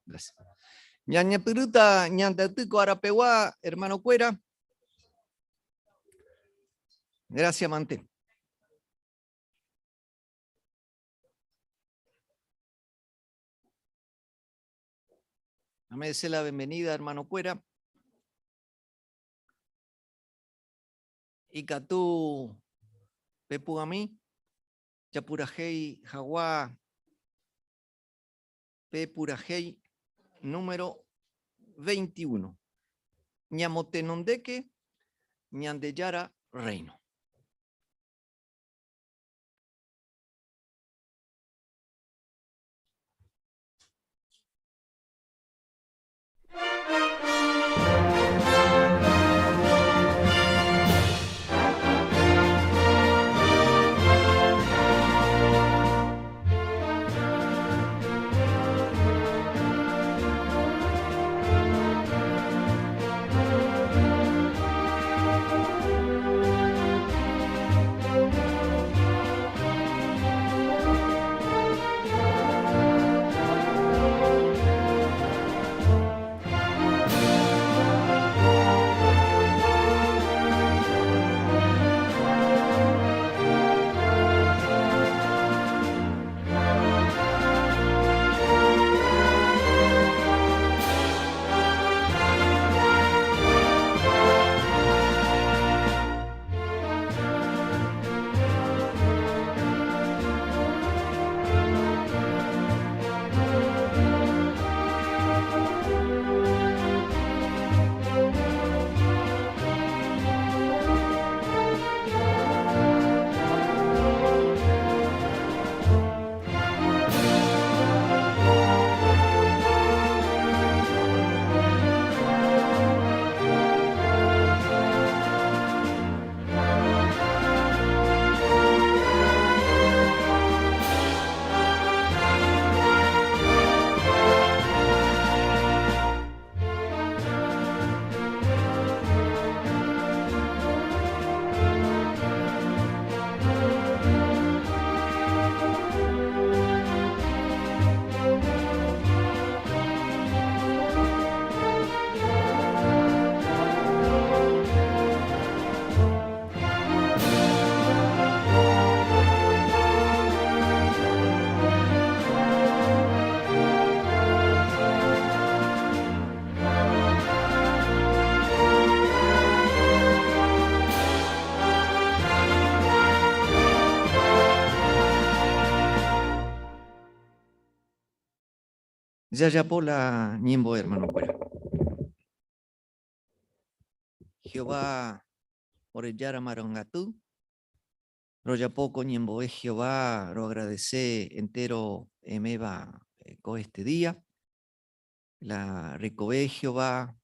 Gracias. Ñañepyrũta ñande ko arapegua, hermanokuéra. Gracias, mante. Dame la bienvenida, hermanokuéra. Ikatu pepu'ãmi, japurahéi hag̃ua pe purahéi número 21. Ñamotenondéke Ñandejára Reino. Jajapo la ñembo'e, hermanokuéra. Jehová ore Jára marangatu, rojapo ko ñembo'e Jehová roagradece entero eméva ko este día. La rekove Jehová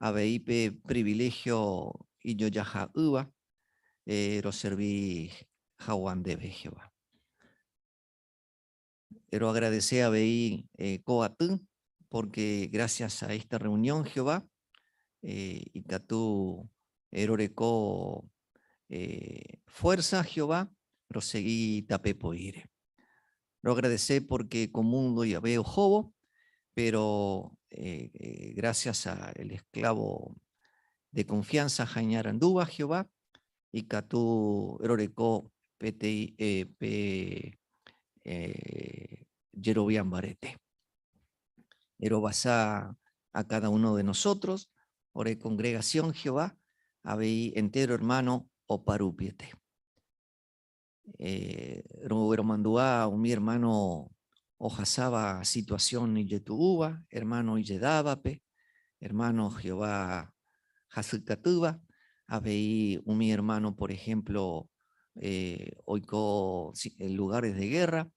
avei pe privilegio ijojaha'ỹva roservi hag̃ua ndéve Jehová. Roagradece avei ko aty porque gracias a esta reunión Jehová ikatu roreko fuerza Jehová rosegi tape po'íre. Roagradece porque ko mundo jave ohóvo. Pero gracias a el esclavo de confianza ha iñarandúva Jehová, ikatu roreko peteĩ pe jerovia mbarete. Erovasa a cada uno de nosotros, ore congregación Jehová, avei entero hermano oparupiete. Rogueromandu'a umi hermano ohasáva situación ijetu'úva, hermano ijedávape, hermano Jehová hasykatýva, avei umi hermano, por ejemplo, oiko en lugares de guerra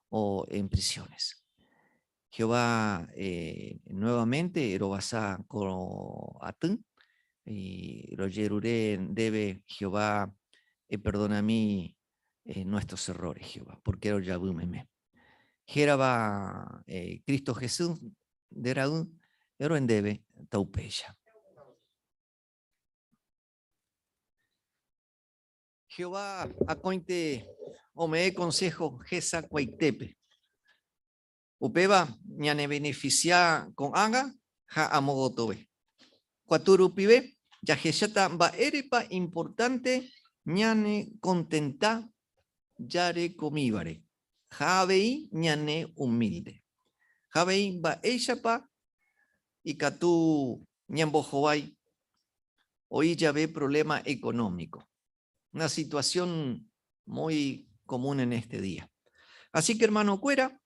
o en prisiones. Jehová nuevamente rovasa ko aty y rojerure ndéve Jehová eperdonami nuestros errores Jehová, porque rojavy meme. Hérava Cristo Jesús nde ra'y roendéve taupéicha. Jehová akóinte ome'ẽ consejo hesakuaitépe. Upéva ñanevenefisia ko'ág̃a ha amo gotove. Kuatu rupive jahecháta mba'érepa importante ñanekontenta jarekomívare ha avei ñaneumílde. Ha avei mba'éichapa ikatu ñambohovái oĩ jave problema económico. Una situación muy común en este día. Así que hermano-kuéra,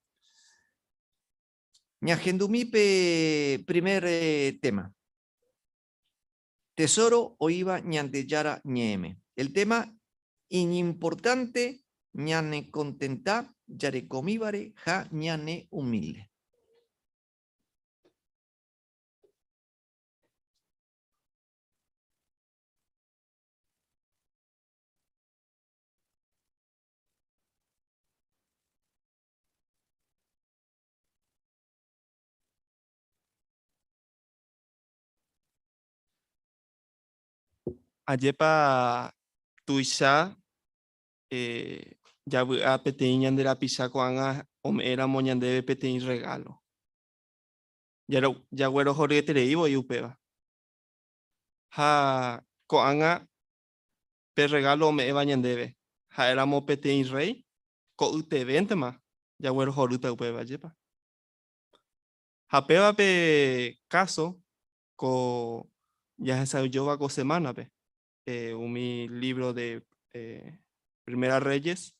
ñahendumi pe primer tema. Tesoro oĩva Ñandejára ñe'ẽme. El tema iñimportante ñanekontenta jarekomívare ha ñaneumílde. Ajépa tuicha javy'a peteĩ ñande rapicha ko'ág̃a ome'ẽramo ñandéve peteĩ rregálo. Jaguerohoryeterei voi upéva. Ha ko'ág̃a pe rregálo ome'ẽva ñandéve ha'éramo peteĩ rréi, ko'ytevéntema jaguerohorýta upéva, ajépa? Ha péva pe káso ko jahesa'ỹijóva ko semánape, umi lívro de Primera Reyes,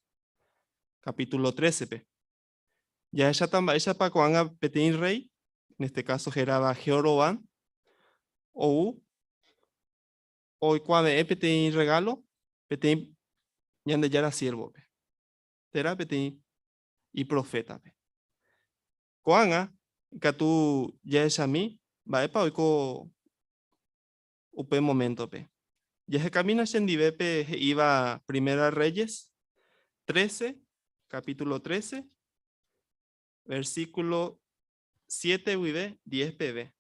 capítulo 13-pe. Jahecháta mba'éichapa ko'ág̃a peteĩ rréi, en este caso hérava Jeroboam, ou oikuave'ẽ peteĩ rregálo peteĩ Ñandejára siérvope, térã peteĩ iprofétape. Ko'ág̃a ikatu jahechami mba'épa oiko upe moméntope. Jahekamína chendive pe he'íva Primera Reyes 13, capítulo 13, versículo 7 guive 10 peve.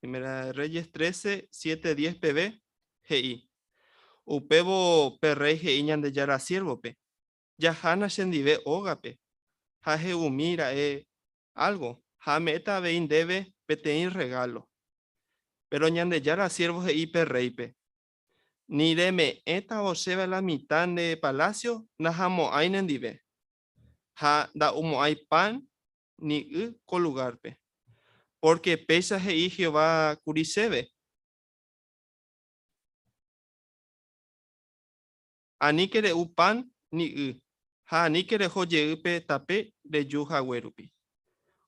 Primera Reyes 13, 7, 10 peve he'i, Upévo pe rréi he'i Ñandejára siérvope, Jahána chendive ógape, ha he'umi ra'e álgo, ha ame'ẽta avei ndéve peteĩ rregálo. Péro Ñandejára siérvo he'i pe rréipe, Ni reme'ẽtavo chéve la mitã nde palásio nahamo'ãi nendive, ha nda'umo'ãi pan ni y ko lugárpe, pórke péicha he'i Jehová kuri chéve, Aníke re'u pan ni y, ha aníke reho jey pe tape reju hague rupi.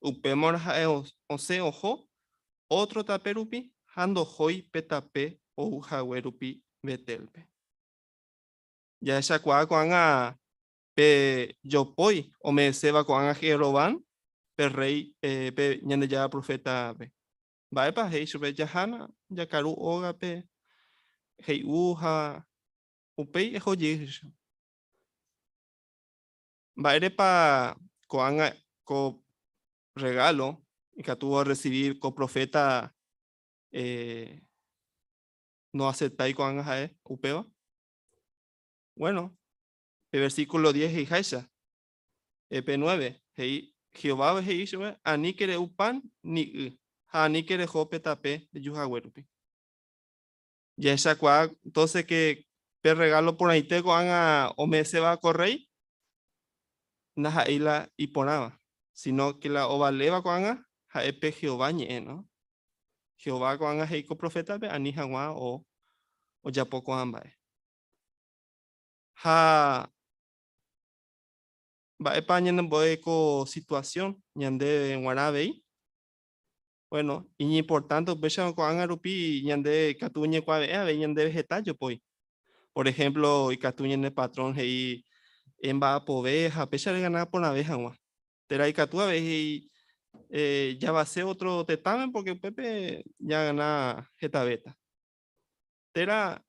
Upémarõ ha'e osẽ oho ótro tape rupi ha ndohói pe tape ou hague rupi Betélpe. Jahechakuaa ko'ág̃a pe jopói ome'ẽséva ko'ág̃a Jeroboam, pe rréi, pe Ñandejára profétape. Mba'épa he'i chupe, Jahána jakaru ógape, hey'u ha upéi eho jey he'i. Mba'érepa ko'ág̃a ko rregálo ikatu orresivi ko proféta noaseptái ko'ág̃a ha'e upéva? Guéno, pe versíkulo diez he'iháicha. EP 9, he'i, Jehová he'i chupe, Aníke re'u pan ni y, ha aníke reho pe tape reju hague rupi. Jahechakuaa entonces que pe regalo porãite ko'ág̃a ome'ẽséva ko rréi ndaha'éi la iporãva, sino que la ovaléva ko'ág̃a ha'e pe Jehová ñe'ẽ, no? Jehová ko'ág̃a he'i ko profétape ani hag̃ua ojapo ko'ã mba'e. Ha mba'épa ñanembo'e ko situasión ñandéve g̃uarã avei? Bueno, iñimportánte upéicharõ ko'ág̃a rupi ñande ikatu oñekuave'ẽ avei ñandéve heta jopói. Por ejemplo, ikatu ñane patrón he'i emba'apove ha péicha regana porãve hag̃ua. Térã ikatu avei he'i javase otro tetãme porque upépe ñagana hetavéta. Térã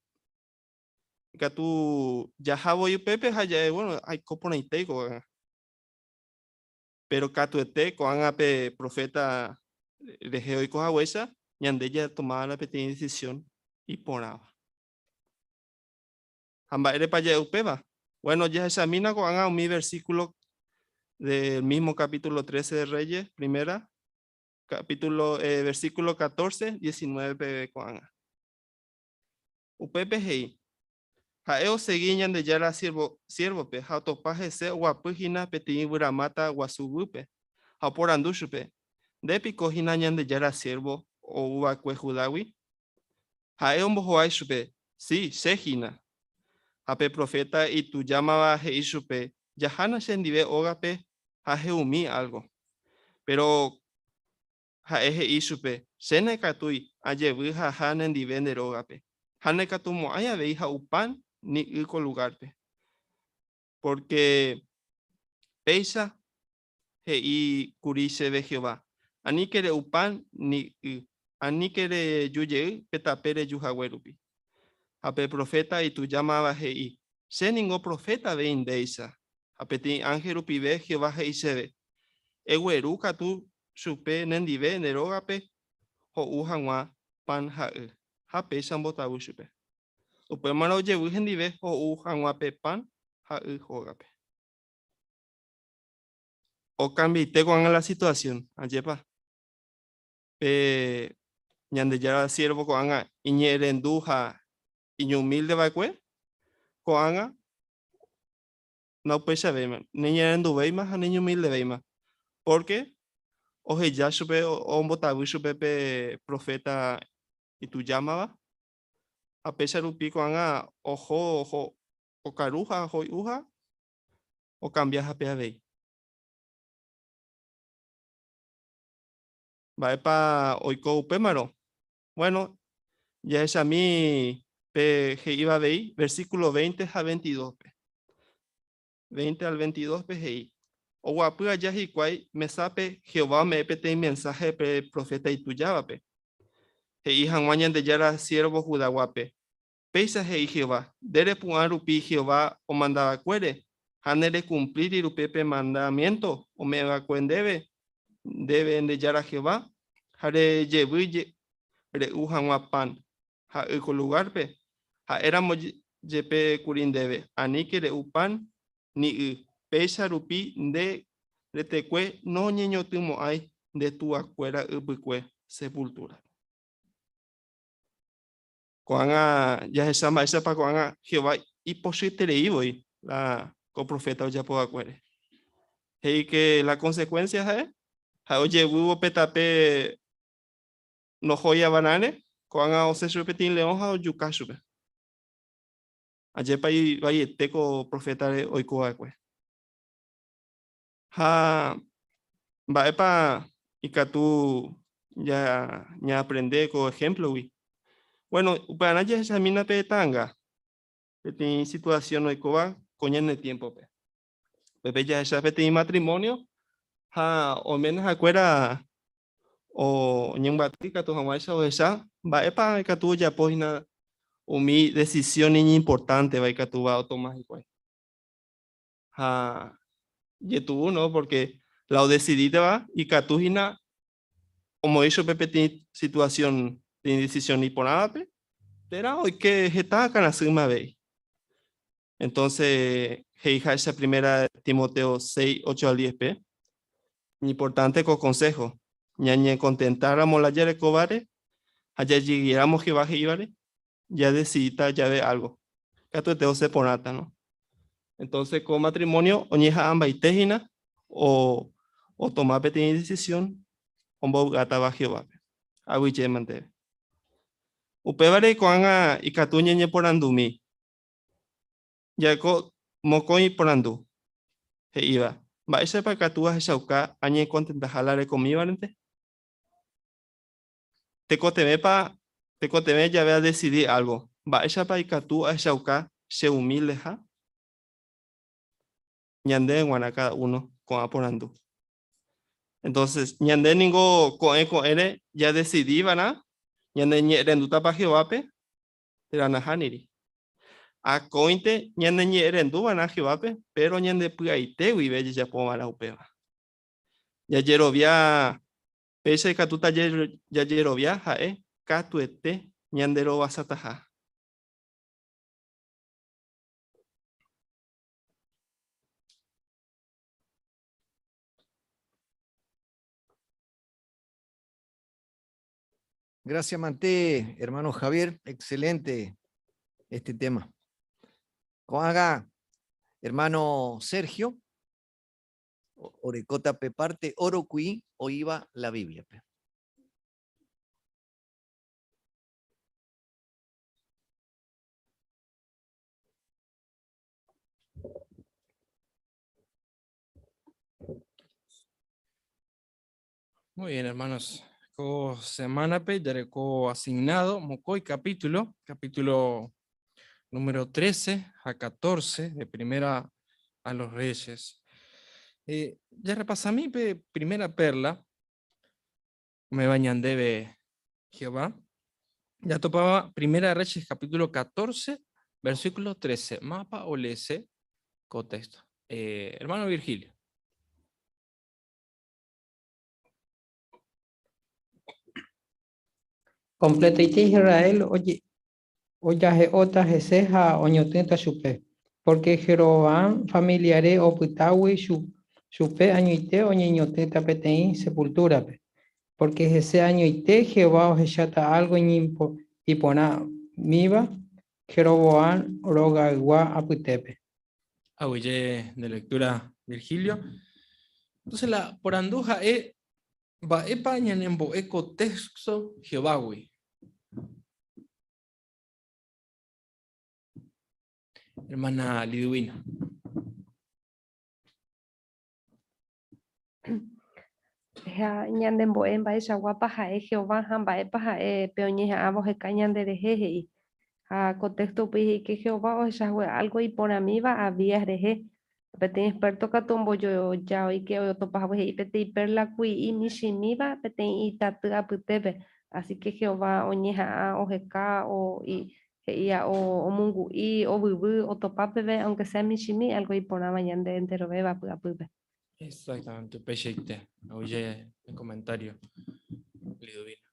ikatu jaha voi upépe ha ja'e, bueno, aiko porãite ko'ág̃a. Péro katuete ko'ág̃a pe proféta rehe oiko haguéicha, ñande jatomáva peteĩ desisión iporãva. Ha mba'érepa ja'e upéva? Bueno, jahechamína ko'ág̃a umi versículo del mismo capítulo 13 de Reyes, primera, capítulo, eh, versículo 14, 19 peve ko'ág̃a. Upépe he'i, Ha'e osegi Ñandejára siérvope ha otopa hese oguapy hína peteĩ yvyramáta guasu guýpe, ha oporandu chupe, Nde piko hína Ñandejára siérvo ou va'ekue Judágui? Ha'e ombohovái chupe, Si, che hína. Ha pe proféta itujámava he'i chupe, Jahána chendive ógape ha he'umi álgo. Péro Ha'e he'i chupe, Che ndaikatúi ajevy ha aha nendive nde rógape, ha ndaikatumo'ãi avei ha'u pan ni y ko lugárpe. Pórke péicha he'i kuri chéve Jehová, 'Aníke re'u pan ni y, aníke reju jey pe tape reju hague rupi'. Ha pe proféta itujámava he'i, Che ningo proféta avei ndéicha, ha peteĩ ánhel rupive Jehová he'i chéve, 'Egueru katu chupe nendive nde rógape ho'u hag̃ua pan ha y, ha péicha ombotavy chupe. Upémarõ ojevy hendive ho'u hag̃ua pe pan ha y hógape. Okambiaite ko'ág̃a la situasión, ajépa? Pe Ñandejára siérvo ko'ág̃a iñe'ẽrendu ha iñumílde va'ekue, ko'ág̃a Ndaupeichavéima, neñe'ẽrenduvéima ha neñumildevéima, pórke oheja chupe ombotavy chupe pe proféta itujámava, ha péicha rupi ko'ág̃a oho oho okaru ha hoy'u ha okambia hape avei. Mba'épa oiko upémarõ? Bueno, jahechami pe he'íva avei versículo 20 ha 22-pe. 20 al 22-pe he'i, Oguapy aja hikuái mesápe Jehová ome'ẽ peteĩ mensáhe pe proféta itujávape, he'i hag̃ua Ñandejára siérvo Judaguápe, Péicha he'i Jehová, 'Nde repu'ã rupi Jehová omandava'ekuére ha nerekumplíri rupi pe mandamiénto ome'ẽva'ekue ndéve, ndéve nde Jára Jehová, ha rejevy re'u hag̃ua pan ha y ko lugárpe, ha'éramo jepe kuri ndéve, Aníke re'u pan ni y, péicha rupi nde retekue noñeñotỹmo'ãi nde tuakuéra ypykue sepultúrape. Ko'ág̃a jahecha mba'éichapa ko'ág̃a Jehová ipochyeterei voi la ko proféta ojapo va'ekuére. He'i ke la consecuencia ha'e, ha'e ojevývo pe tape nohói avarãre, ko'ág̃a osẽ chupe peteĩ leõ ha ojuka chupe. Ajépa ivaiete ko profétare oiko va'ekue. Ha mba'épa ikatu ñaaprende ko ehémplogui? Bueno, upearã jahechamína pe ta'anga, peteĩ situasión oikóva ko ñane tiémpope. Upépe jahecha peteĩ matrimónio ha oiméne ha'ekuéra oñembyaty ikatu hag̃uáicha ohecha mba'épa ikatu ojapo hína umi desisión iñimportánteva ikatúva otoma hikuái. Ha jetu'u, no? Porque la odecidítava ikatu hína omoĩ chupe peteĩ situación, peteĩ decisión iporãvape, térã oike heta akãrasýma avei. Entonces, He'iháicha Primera Timoteo 6, 8 al 10-pe? Iñimportánte ko konsého, ñañekontentáramo la jarekóvare ha jajeguiáramo Jehová he'ívare, jadesidíta jave álgo, katuete osẽ porãta, no? Entonces ko matrimonio oñeha'ãmbaite hína o otoma peteĩ decisión ombovy'átava Jehovápe. Aguyjéma ndéve. Upévare ko'ág̃a ikatu ñañeporandumi. Jareko mokõi porandu, he'íva, Mba'éichapa ikatu ahechauka añekontentaha la rekomívarente? Tekotevẽpa tekotevẽ jave adesidi álgo, mba'éichapa ikatu ahechauka cheumildeha? Ñandéve g̃uarã káda uno ko'ã porandu. Entonces, ñande ningo ko'ẽ ko'ẽre jadesidi va'erã ñaneñe'ẽrendútapa Jehovápe térã nahániri. Akóinte ñaneñe'ẽrendu va'erã Jehovápe, péro ñande py'aite guive jajapo va'erã upéva. Jajerovia Péicha ikatúta jajerovia ha'e katuete ñanderovasataha. Gracias, Mante, hermano Javier. Excelente este tema. Ko'ág̃a, hermano Sergio. Orekóta pe párte órokui oĩva la Bíbliape. Muy bien, hermanos. Ko semánape jareko asignado mokõi capítulo, capítulo número 13 ha 14 de Primera a los Reyes. Eh, jarepasami pe primera perla, ome'ẽva ñandéve Jehová. Jatopáva Primera de Reyes capítulo 14, versículo 13. Mápa oleese ko texto. Eh, hermano Virgilio. Kompletoite Israel ojahe'óta hese ha oñotỹta chupe, pórke Jeroboam familiare opytágui chupe añoite oñeñotỹta peteĩ sepultúrape, pórke hese añoite Jehová ohecháta álgo iporãmíva Jeroboam rogaygua apytépe. Aguyje nde lectura, Virgilio. Entonces la porandu ha'e, mba'épa ñanembo'e ko texto Jehovágui? Hermana Liduina. Ha ñanembo'e mba'eichaguápa ha'e Jehová ha mba'épa ha'e pe oñeha'ãva oheka ñanderehe he'i. Ha ko téxto upéi he'i ke Jehová ohechahague álgo iporãmíva Abías rehe. Peteĩ expérto katu ombojoja oike otopa hague he'i peteĩ pérla kui'i michĩmíva peteĩ itaty apytépe. Así ke Jehová oñeha'ã oheka he'íva omongu'i, ovyvy, otopa peve, aunque sea michĩmi álgo iporãva ñande enterovéva py'apýpe. Exactamente, upeichaite. Oye el comentario, Liduvina.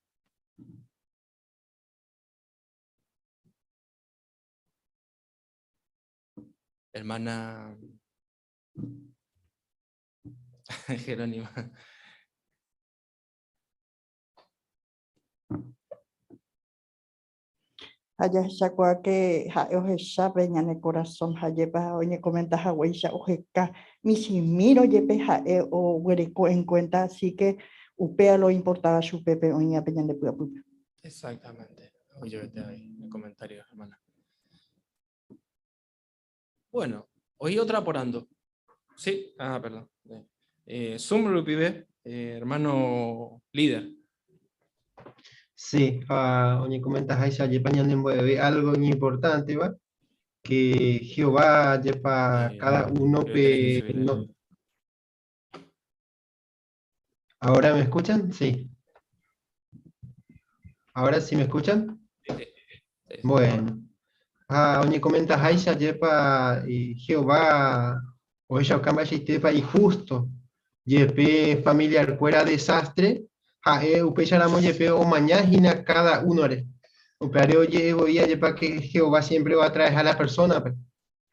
Hermana Jerónima. Ha jahechakuaáke ha'e ohecha pe ñane korasõ ha jepa oñekomenta haguéicha oheka michĩmírõ jepe ha'e oguereko en cuenta, así que upéva lo importáva chupe pe oĩva pe ñande py'apýpe. Exactamente, oje'ete ahí en el comentario, hermana. Bueno, oĩ otra porandu. Sí, ah, perdón. Eh, Zoom rupive, eh, hermano líder. Sí, ha oñekomentaháicha jepa ñanembo'eve algo iñimportánteva, que Jehová jepa Eh, cada creo que uno-pe tenés que subir no. el... ¿Ahora me escuchan? Sí. ¿Ahora sí me escuchan? Sí, sí, sí. Bueno. Ha oñekomentaháicha jepa Jehová ohechauka mba'eichaitépa ihústo, jepe familiar-kuéra desástre, ha'e upéicharamo jepe omaña hína káda únore. Upévare oje'e voi ajépa ke Jehová siémpre oatraeha la persónape.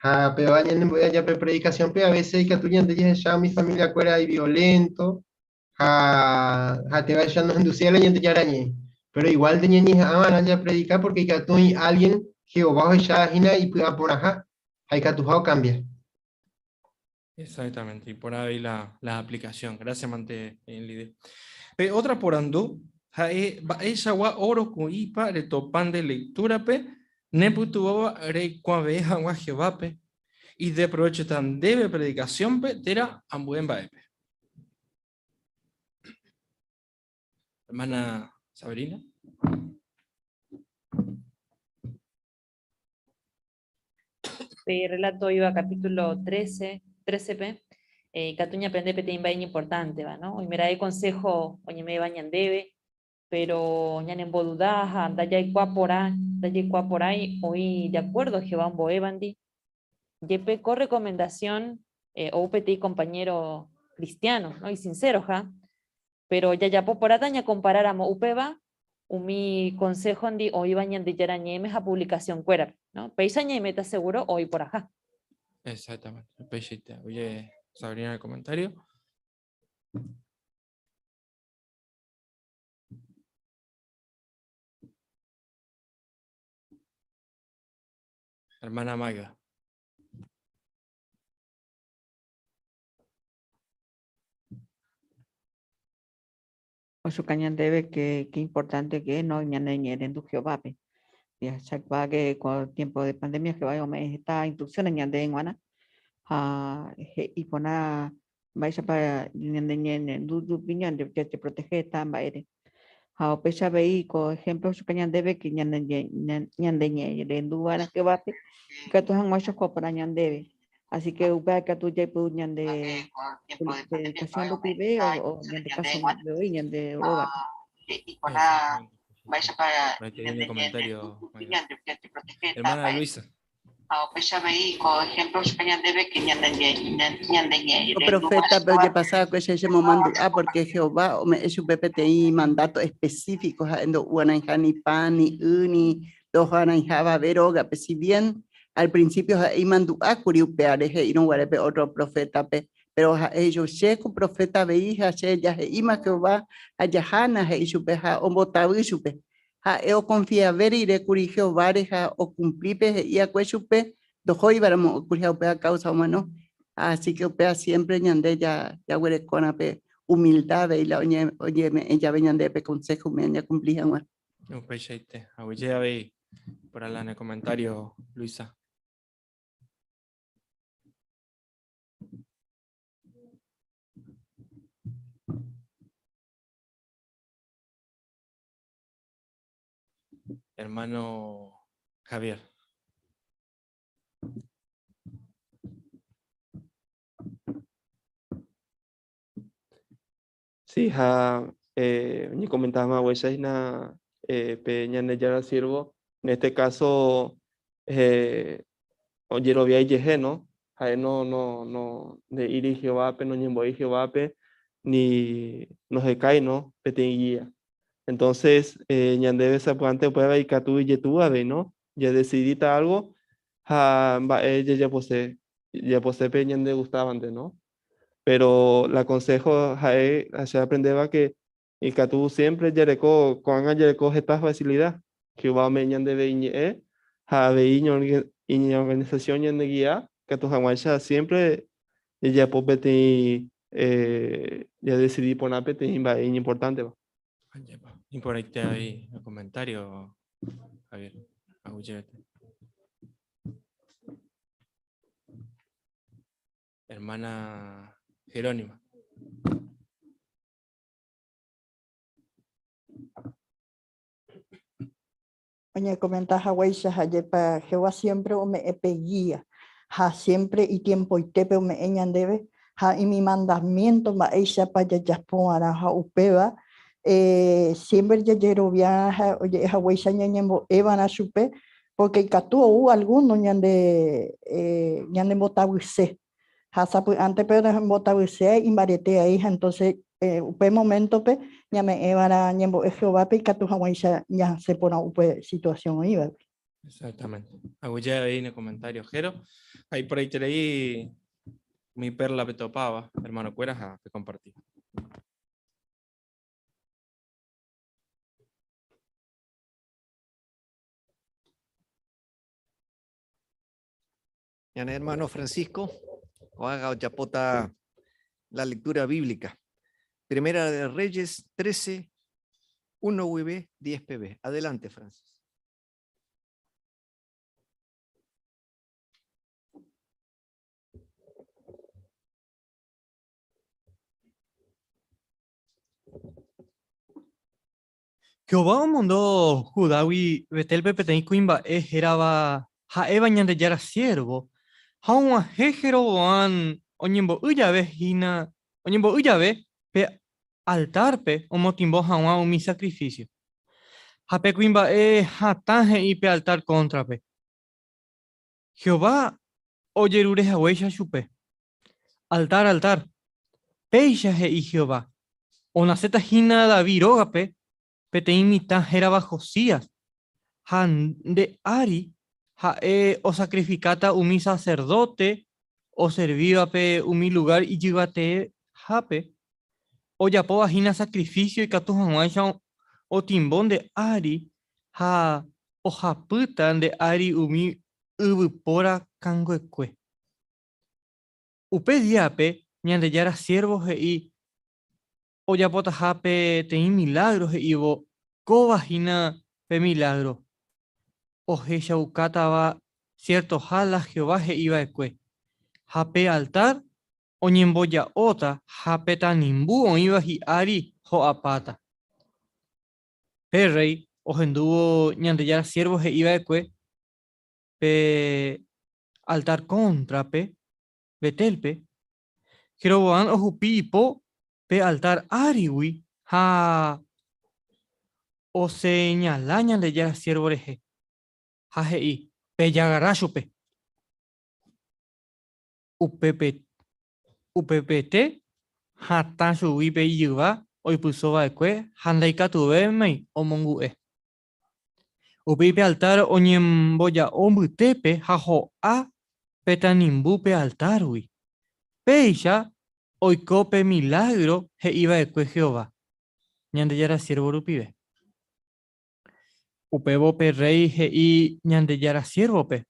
Ha péva ñanembo'e aja pe predicación-pe a veces ikatu ñande jahecha umi familia-kuéra iviolento ha ha'etévaicha nohenduséi la Ñandejára ñe'ẽ. Pero igual-nte ñañeha'ãva'erã japredika porque ikatu oĩ alguien Jehová ohecha hína ipy'aporãha ha ikatuha okambia. Exactamente, y por ahí la, la aplicación. Gracias, mante, líder. Pe otra porandu, ha'e mba'eichagua oro ku'ipa retopa nde lectura-pe nepytyvõva reikuave'ẽ hag̃ua Jehovápe, ideprovechota ndéve predicación-pe térã ambue mba'épe. Hermana Sabrina. Pe relato oĩva capítulo 13, 13-pe, eh, ikatu ñaaprende peteĩ mba'e iñimportánteva, no? Oimeraẽ consejo oñeme'ẽva ñandéve, pero ñanemboduda ha ndajaikuaa porã, ndajaikuaa porãi oĩ de acuerdo Jehová ombo'évandi. Jepe ko recomendación eh, ou peteĩ compañero cristiano, no? Isincero ha, Péro jajapo porãta ñakomparáramo upéva umi konséhondi oĩva Ñandejára Ñe'ẽme ha puvlikasionkuérape, no? Péicha ñaiméta segúro oĩ porãha. Exactamente, upeichaite. Oye, Sabrina, el comentario. Hermana Magda. Ochuka ñandéve que qué importante que no ñane ñe'ẽrendu Jehovápe. Jahechakuaa que ko tiempo de pandemia Jehová ome'ẽ heta instrucciones ñandéve g̃uarã ha he'i porã mba'éichapa ñane ñe'ẽrendu rupi ñande jajeprotehe heta mba'ére. Ha upéicha avei ko ejemplo ochuka ñandéve que ñane ñande ñe'ẽrendu va'erã Jehovápe ikatu hag̃uáicha oho porã ñandéve. Así que upéva ikatu jaipuru ñande predicación rupive o ñande káso voi ñande rógape. Hermana Luisa. Ko profétape ojepasa va'ekue che chemomandu'a pórke Jehová ome'ẽ chupe peteĩ mandáto espesífiko ha'e ndo'uarãiha ni pan, ni y, ni ndohoarãiha avave rógape. Si vién Al prinsípio ha'e imandu'a kuri upévare he'írõ guare pe ótro profétape, péro ha'e he'i chupe, Chéko proféta avei ha che ja he'íma Jehová ha jahána, he'i chupe ha ombotavy chupe. Ha'e okonfiave rire kuri Jehováre ha okumpli pe he'i akue chupe, ndohóivaramo kuri ha upéva káusa omano. Asíke upéva siémpre ñande jaguerekórã pe umilda avei la oñeme'ẽ jave ñandéve pe konsého umíva ñakumpli hag̃ua. Upeichaite. Aguyje avei por la ne comentario, Luisa. Hermano Javier. Sí, ha eh, oñekomentáma haguéicha hína eh, pe Ñandejára siervo, en este caso eh, ojerovia ijehe, no? Ha'e no, no, no nde'íri Jehovápe, noñembo'éi Jehovápe, ni nohekái, no? Peteĩ guía. Entonces, eh, ñandéve sapy'ánte upéva ikatu ijetu'u avei, no? Jadesidíta algo ha mba'e jajapose, jajapose pe ñandegustávante, no? Pero la consejo ha'e che aprendéva que ikatu siempre jareko, ko'ág̃a jareko heta facilidad. Jehová ome'ẽ ñandéve iñe'ẽ ha avei iñorganización ñandeguia ikatu hag̃uáicha siempre jajapo peteĩ jadecidi porã peteĩ mba'e iñimportánteva. Ajépa, iporãite avei el comentario, Javier. Aguyjevete. Hermana Jerónima. Oñekomenta haguéicha ha'épa Jehová siempre ome'ẽ pe guía ha siempre itiempoitépe ome'ẽ ñandéve ha imi mandamiento mba'éichapa jajapova'erã ha upéva eh, siempre jajerovia ha oje'e haguéicha ñañembo'eva'erã chupe Pórke ikatu ou algúno ñande ñanembotavyse. Ha sapy'ánte pe oñembotavyséva imbarete ai ha entónse upe moméntope ñame'ẽ va'erã ñembo'e Jehovápe ikatu hag̃uáicha ñasẽ porã upe situasión oĩvagui. Exactamente. Aguyje avei ne comentario, Jero. Ahí por ahí te leí mi perla petopava, hermano kuéra, ha pe compartí. Ñane hermano Francisco, ohaga ojapóta la lectura bíblica. Primera de Reyes 13, 1 UV, 10 PB. Adelante, Francis. Jehová omondo Judágui Betélpe peteĩ kuimba'e hérava ha'éva Ñandejára siérvo, ha og̃uahẽ Jeroboán oñembo'y jave hína oñembo'y jave pe altárpe omotimbo hag̃ua umi sakrifísio. Ha pe kuimba'e hatã he'i pe altár kóntrape, Jehová ojerure haguéicha chupe, Altár, altár, péicha he'i Jehová, onaséta hína David rógape peteĩ mitã hérava Josías, ha nde ári ha'e osakrifikáta umi saserdóte oservívape umi lugár ijyvatehápe, ojapóva hína sakrifísio ikatu hag̃uáicha otimbo nde ári ha ohapýta nde ári umi yvypóra kanguekue. Upe díape Ñandejára siérvo he'i ojapotaha peteĩ milágro he'ívo, Kóva hína pe milágro ohechaukátava siertoha la Jehová he'i va'ekue, ha pe altár oñemboja'óta ha pe tanimbu oĩva hi'ári ho'apáta. Pe rréi ohendúvo Ñandejára siérvo he'i va'ekue pe altár kóntrape Betélpe, Jeroboán ohupi ipo pe altár árigui ha oseñala Ñandejára siérvo rehe, ha he'i, Pejagarra chupe! Upepete hatã chugui pe ijyva oipyso va'ekue ha ndaikatuvémai omongu'e. Upéi pe altár oñemboja'o mbytépe ha ho'a pe tanimbu pe altárgui. Péicha oiko pe milágro he'i va'ekue Jehová, Ñandejára siérvo rupive. Upévo pe rréi he'i Ñandejára siérvope,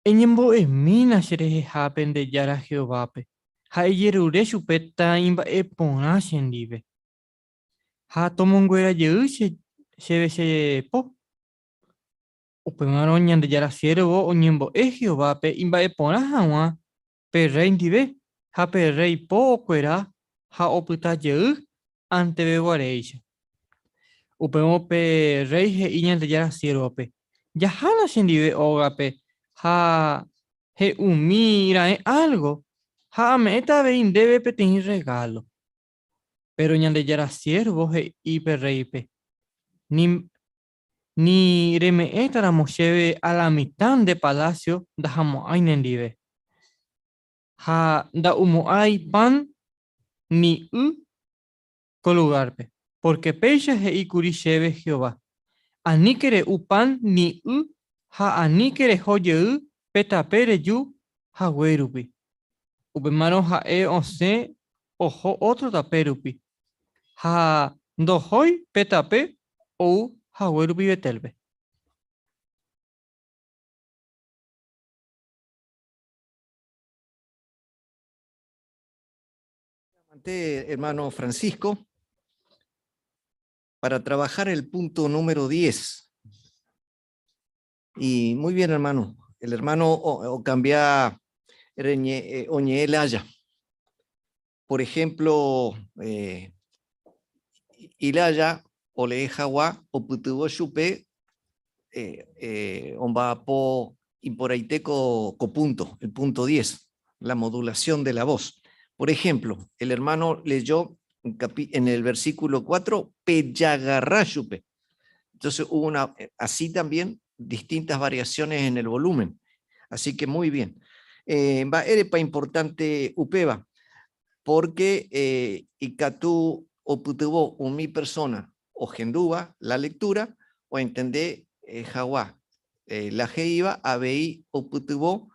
Eñembo'emína cherehehápe nde Jára Jehovápe, ha ejerure chupe taimba'eporã chendive. Ha tomonguera jey chéve che po. Upémarõ Ñandejára siérvo oñembo'e Jehovápe imba'eporã hag̃ua pe rréi ndive, ha pe rréi po okuera ha opyta jey anteveguaréicha. Upévo pe rréi he'i Ñandejára siérvope, Jahána chendive ógape ha he'umi raẽ álgo, ha ame'ẽta avei ndéve peteĩ rregálo. Péro Ñandejára siérvo he'i pe rréipe, Ni, ni reme'ẽtaramo chéve alamitã nde palásio ndahamo'ãi nendive, ha nda'umo'ãi pan ni y ko lugárpe, pórke péicha he'i kuri chéve Jehová, 'Aníke re'u pan ni y ha aníke reho jey pe tape reju haguérupi'. Upémarõ ha'e osẽ oho ótro tape rupi, ha ndohói pe tape ou haguérupi Betélpe. Hermano Francisco, para trabajar el punto número 10. Y muy bien, hermano. El hermano o, cambia eh, oñe haya. Por ejemplo, eh, ilaya o le jagua o putubo chupe eh, eh, omba po imporaiteco co punto, el punto 10, la modulación de la voz. Por ejemplo, el hermano leyó en el versículo 4, peyagarrayupe. Entonces hubo una, así también distintas variaciones en el volumen. Así que muy bien. Eh, mba'érepa importante upéva, porque eh, ikatu opytyvõ umi persona ohendúva la lectura oentende eh, hag̃ua. La he'íva avei opytyvõ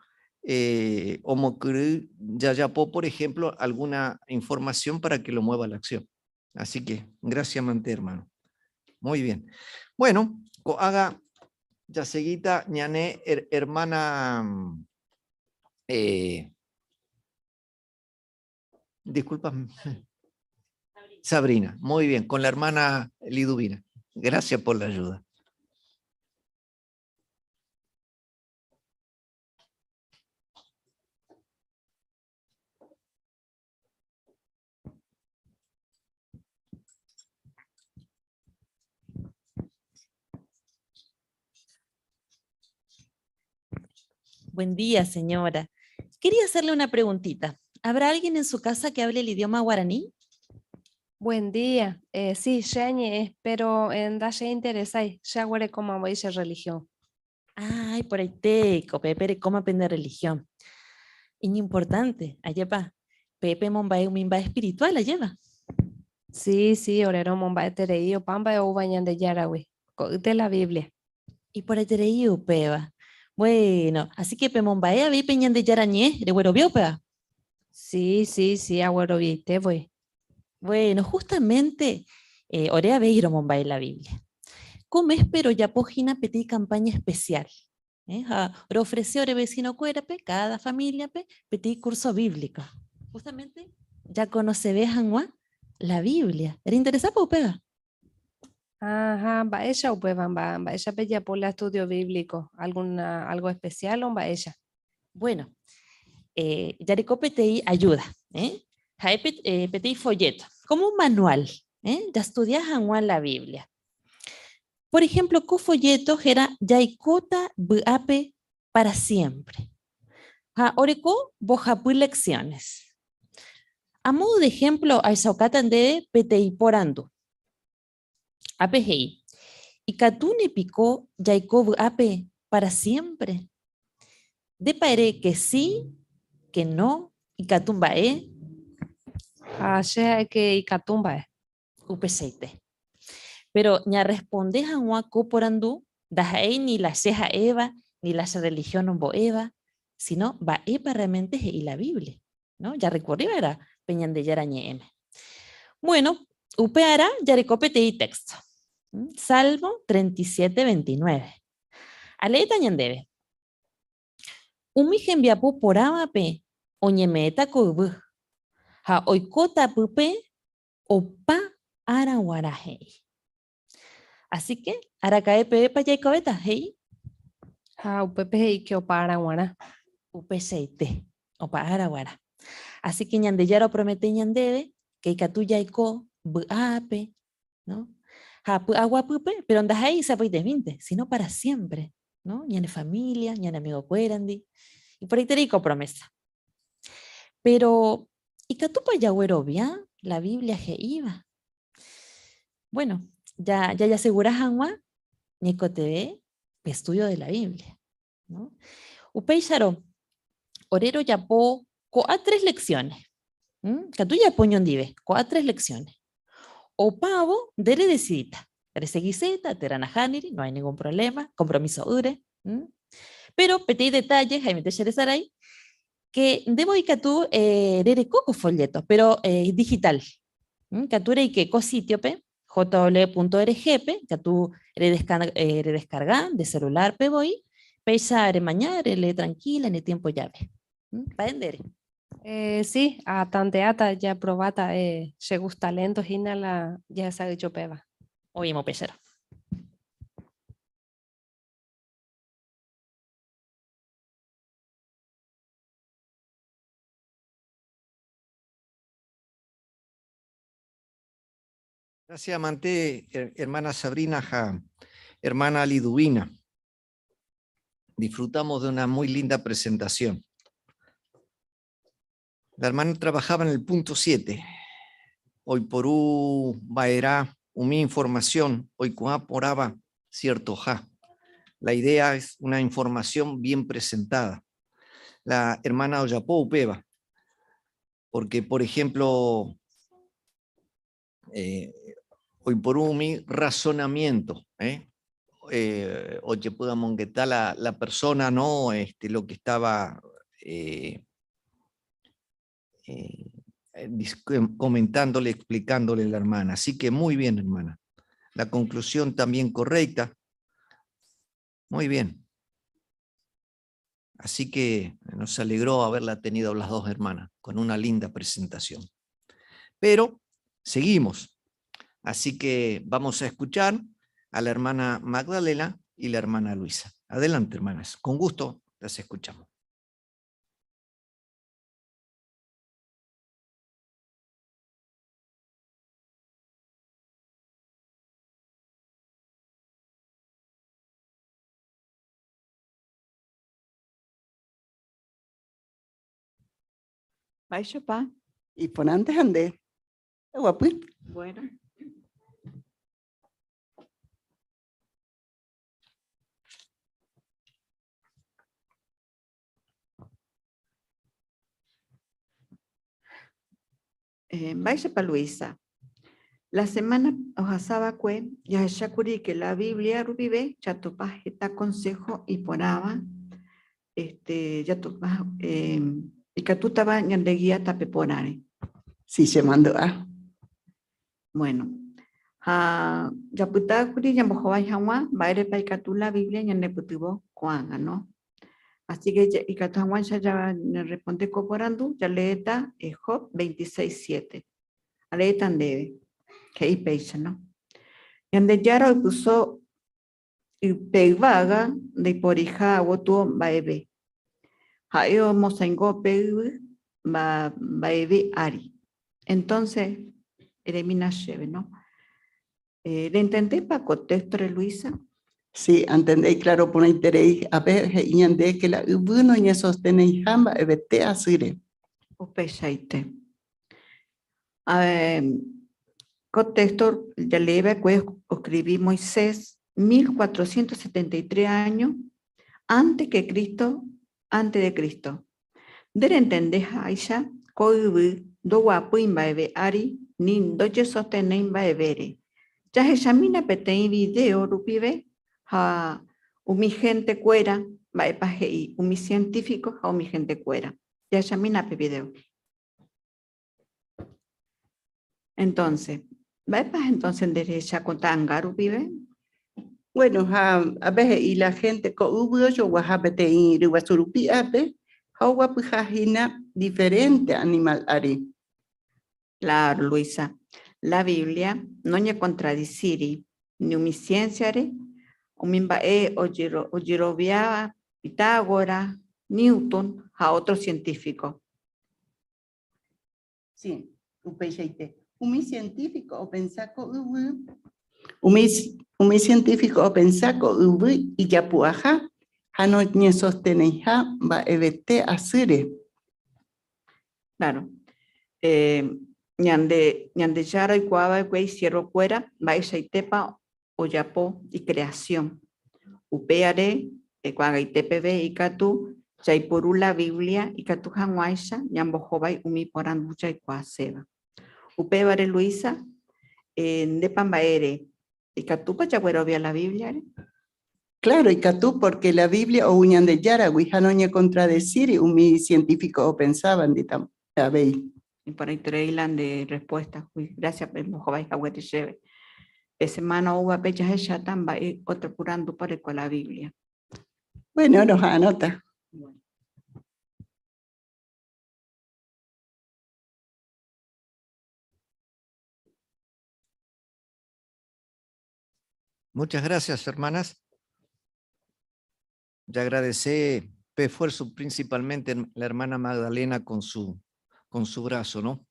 omokyre'ỹ jajapo, por ejemplo, alguna información para que lo mueva a la acción. Así que, gracias mante, hermano. Muy bien. Bueno, ko'ág̃a jaseguíta ñane hermana, disculpa, Sabrina. Muy bien, con la hermana Liduvina. Gracias por la ayuda. Buen día, señora. Quería hacerle una preguntita. ¿Habrá alguien en su casa que hable el idioma guaraní? Buen día. Sí, che añe'ẽ, pero ndache interesái, che aguerekóma voi che religión. Ay, por ahí te, pepe coma pende religión. Iñimportante, ajepa. Pepe momba'e umi mba'e espiritual ajéva. Sí, sí, ore romomba'eterei opa mba'e oúva Ñandejáragui, ko'ýte la Biblia. Iporãiterei upéva. Bueno, así que pemomba'e avei pe Ñandejára ñe'ẽ, reguerovia upéva? Sí, sí, sí, agueroviaite voi. Bueno, justamente ore avei romomba'e la Biblia. Ko méspe rojapo hína peteĩ campaña especial. Ha roofrece ore vecino-kuérape, cada familia-pe, peteĩ curso bíblico. Justamente jakonoseve hag̃ua la Biblia. Reinteresápa upéva? Ajá, mba'éicha upéva, mba'éicha pejapo la estudio bíblico, alguna, algo especial o mba'éicha? Bueno, jareko peteĩ ayuda, ha'e peteĩ folleto, como un manual, jastudia hag̃ua la Biblia. Por ejemplo, ko folleto héra Jaikóta vy'ápe para siempre. Ha oreko mbohapy lecciones. A modo de ejemplo, ahechaukáta ndéve peteĩ porandu. Ápe he'i, Ikatúne piko jaiko vy'ápe para siempre? Ndépa ere que sí, que no, ikatu mba'e? Ha che ha'e que ikatu mba'e. Upeichaite. Péro ñarresponde hag̃ua ko porandu ndaha'éi ni la che ha'éva ni la che rrelihión ombo'éva, síno mba'épa rrealménte he'i la Biblia, no? Jarrekurri va'erã pe Ñandejára Ñe'ẽme. Bueno, upearã jareko peteĩ téxto, Salmo 37, 29. Aleéta ñandéve. Umi hembiapo porãvape oñeme'ẽta ko yvy, ha oikóta pype opa ára guarã he'i. Así que, araka'e pevépa jaikovéta, he'i. Ha upépe he'i ke opa ára guarã. Upeichaite, opa ára guarã. Así que Ñandejára opromete ñandéve que ikatu jaiko vy'ápe, no? Ha py'aguapýpe, pero ndaha'éi sapy'aitemínte, sino para siempre, no? Ñane familia, ñane amigokuérandi. Iporãiterei ko promesa. Pero, ikatúpa jaguerovia la Biblia he'íva? Bueno, ya jajasegura hag̃ua ñaikotevẽ pe estudio de la Biblia. No? Upéicharõ, ore rojapo ko'ã tres lecciones. Katu japo oñondive, ko'ã tres lecciones. Opávo, nde redecidíta, reseguiséta térã nahániri, no hay ningún problema, compromiso'ỹre. Pero peteĩ detalle, haimete che resarái, que nde voi katu rereko ko folleto, pero digital. Katu reike ko sitio-pe, jw.org-pe, katu redescarga nde celular-pe voi, péicha remaña, relee tranquila ne tiempo jave. Mba'e ndére? Sí, atanteáta, japrováta, che gusta lento hína la jahesa'ỹijo péva. Oĩmo péicharo. Gracias, mante, hermana Sabrina ha hermana Liduvina. Disfrutamos de una muy linda presentación. La hermana trabajaba en el punto 7. Oiporu va'erã umi información, oikuaa porãva ciertoha. La idea es una información bien presentada. La hermana ojapo upéva, porque, por ejemplo, oiporu umi razonamiento, eh, ojepy'amongeta la, la persona, ¿no? Este, lo que estaba eh, eh, comentándole, explicándole la hermana. Así que muy bien, hermana. La conclusión también correcta. Muy bien. Así que nos alegró haberla tenido las dos hermanas con una linda presentación. Pero seguimos. Así que vamos a escuchar a la hermana Magdalena y la hermana Luisa. Adelante, hermanas. Con gusto las escuchamos. Mba'éichapa? Iporãnte ha nde. Eguapy. Bueno. Eh, mba'éichapa Luisa? La semana ohasava'ekue jahechákuri que la Biblia rupive jatopa heta consejo iporãva este, jatopa eh, ikatútava ñandegia tape porãre. Si chemandu'a. Bueno, ha japytákuri ñambohovái hag̃ua mba'érepa ikatu la Biblia ñanepytyvõ ko'ág̃a, no? Así que ikatu hag̃uáicha ñaresponde ko porandu, jaleéta Job 26, 7. Aleéta ndéve, he'i péicha, no? Ñandejára oipyso pe yvága ndaiporiha gotyo mba'eve. Ha'e omosãingo pe yvy mba'eve ári. Entonces, eremína chéve, no? Eh, ¿Rentendépa ko texto re, Luisa? Si, antendéi claro porãiterei. Ápe he'i ñande que la yvy noñesosteneiha mba'evete asýre. Upeichaite. A ko texto jaleeva'ekue oscribí Moisés 1473 años antes que Cristo, antes de Cristo. Nde rentendeháicha ko yvy ndoguapýi mba'eve ári ni ndojesostenéi mba'evére. Jahechamína peteĩ video rupive ha umi gentekuéra mba'épa he'i umi científico ha umi gentekuéra. Jahechamína pe video. Entonces, mba'épa entonces nde rehecha ko ta'anga rupive? Bueno, ha ápe he'i la gente ko yvy ojoguaha peteĩ ryguasu rupi ápe ha oguapyhahína diferente animal ári. Claro, Luisa. La Biblia noñecontradicíri ni umi cienciare, umi mba'e ojeroviáva Pitágoras, Newton ha otro científico. Sí, upeichaite. Umi científico opensa ko yvy, umi, umi científico opensa ko yvy ijapu'aha ha noñesosteneiha mba'evete asýre. Claro. Eh, ñande, Ñandejára oikuaava'ekue isiervokuéra mba'eichaitépa ojapo icreación. Upéare ko'ag̃aite peve ikatu jaiporu la Biblia ikatu hag̃uáicha ñambohovái umi porandu jaikuaaséva. Upévare, Luisa, eh, ndépa mba'ére ikatúpa jaguerovia la Bibliare? Claro, ikatu porque la Biblia ou Ñandejáragui ha noñecontradecíri umi científico opensáva avei. Iporãiterei la nde respuesta. Gracias mbohovái haguére chéve. Pe semana oúvape jahecháta mba'e otro porandúpa oreko la Biblia. Bueno, roha'arõta. Bueno. Muchas gracias, hermanas. Ya agradecé pe esfuerzo principalmente la hermana Magdalena con su brazo, ¿no?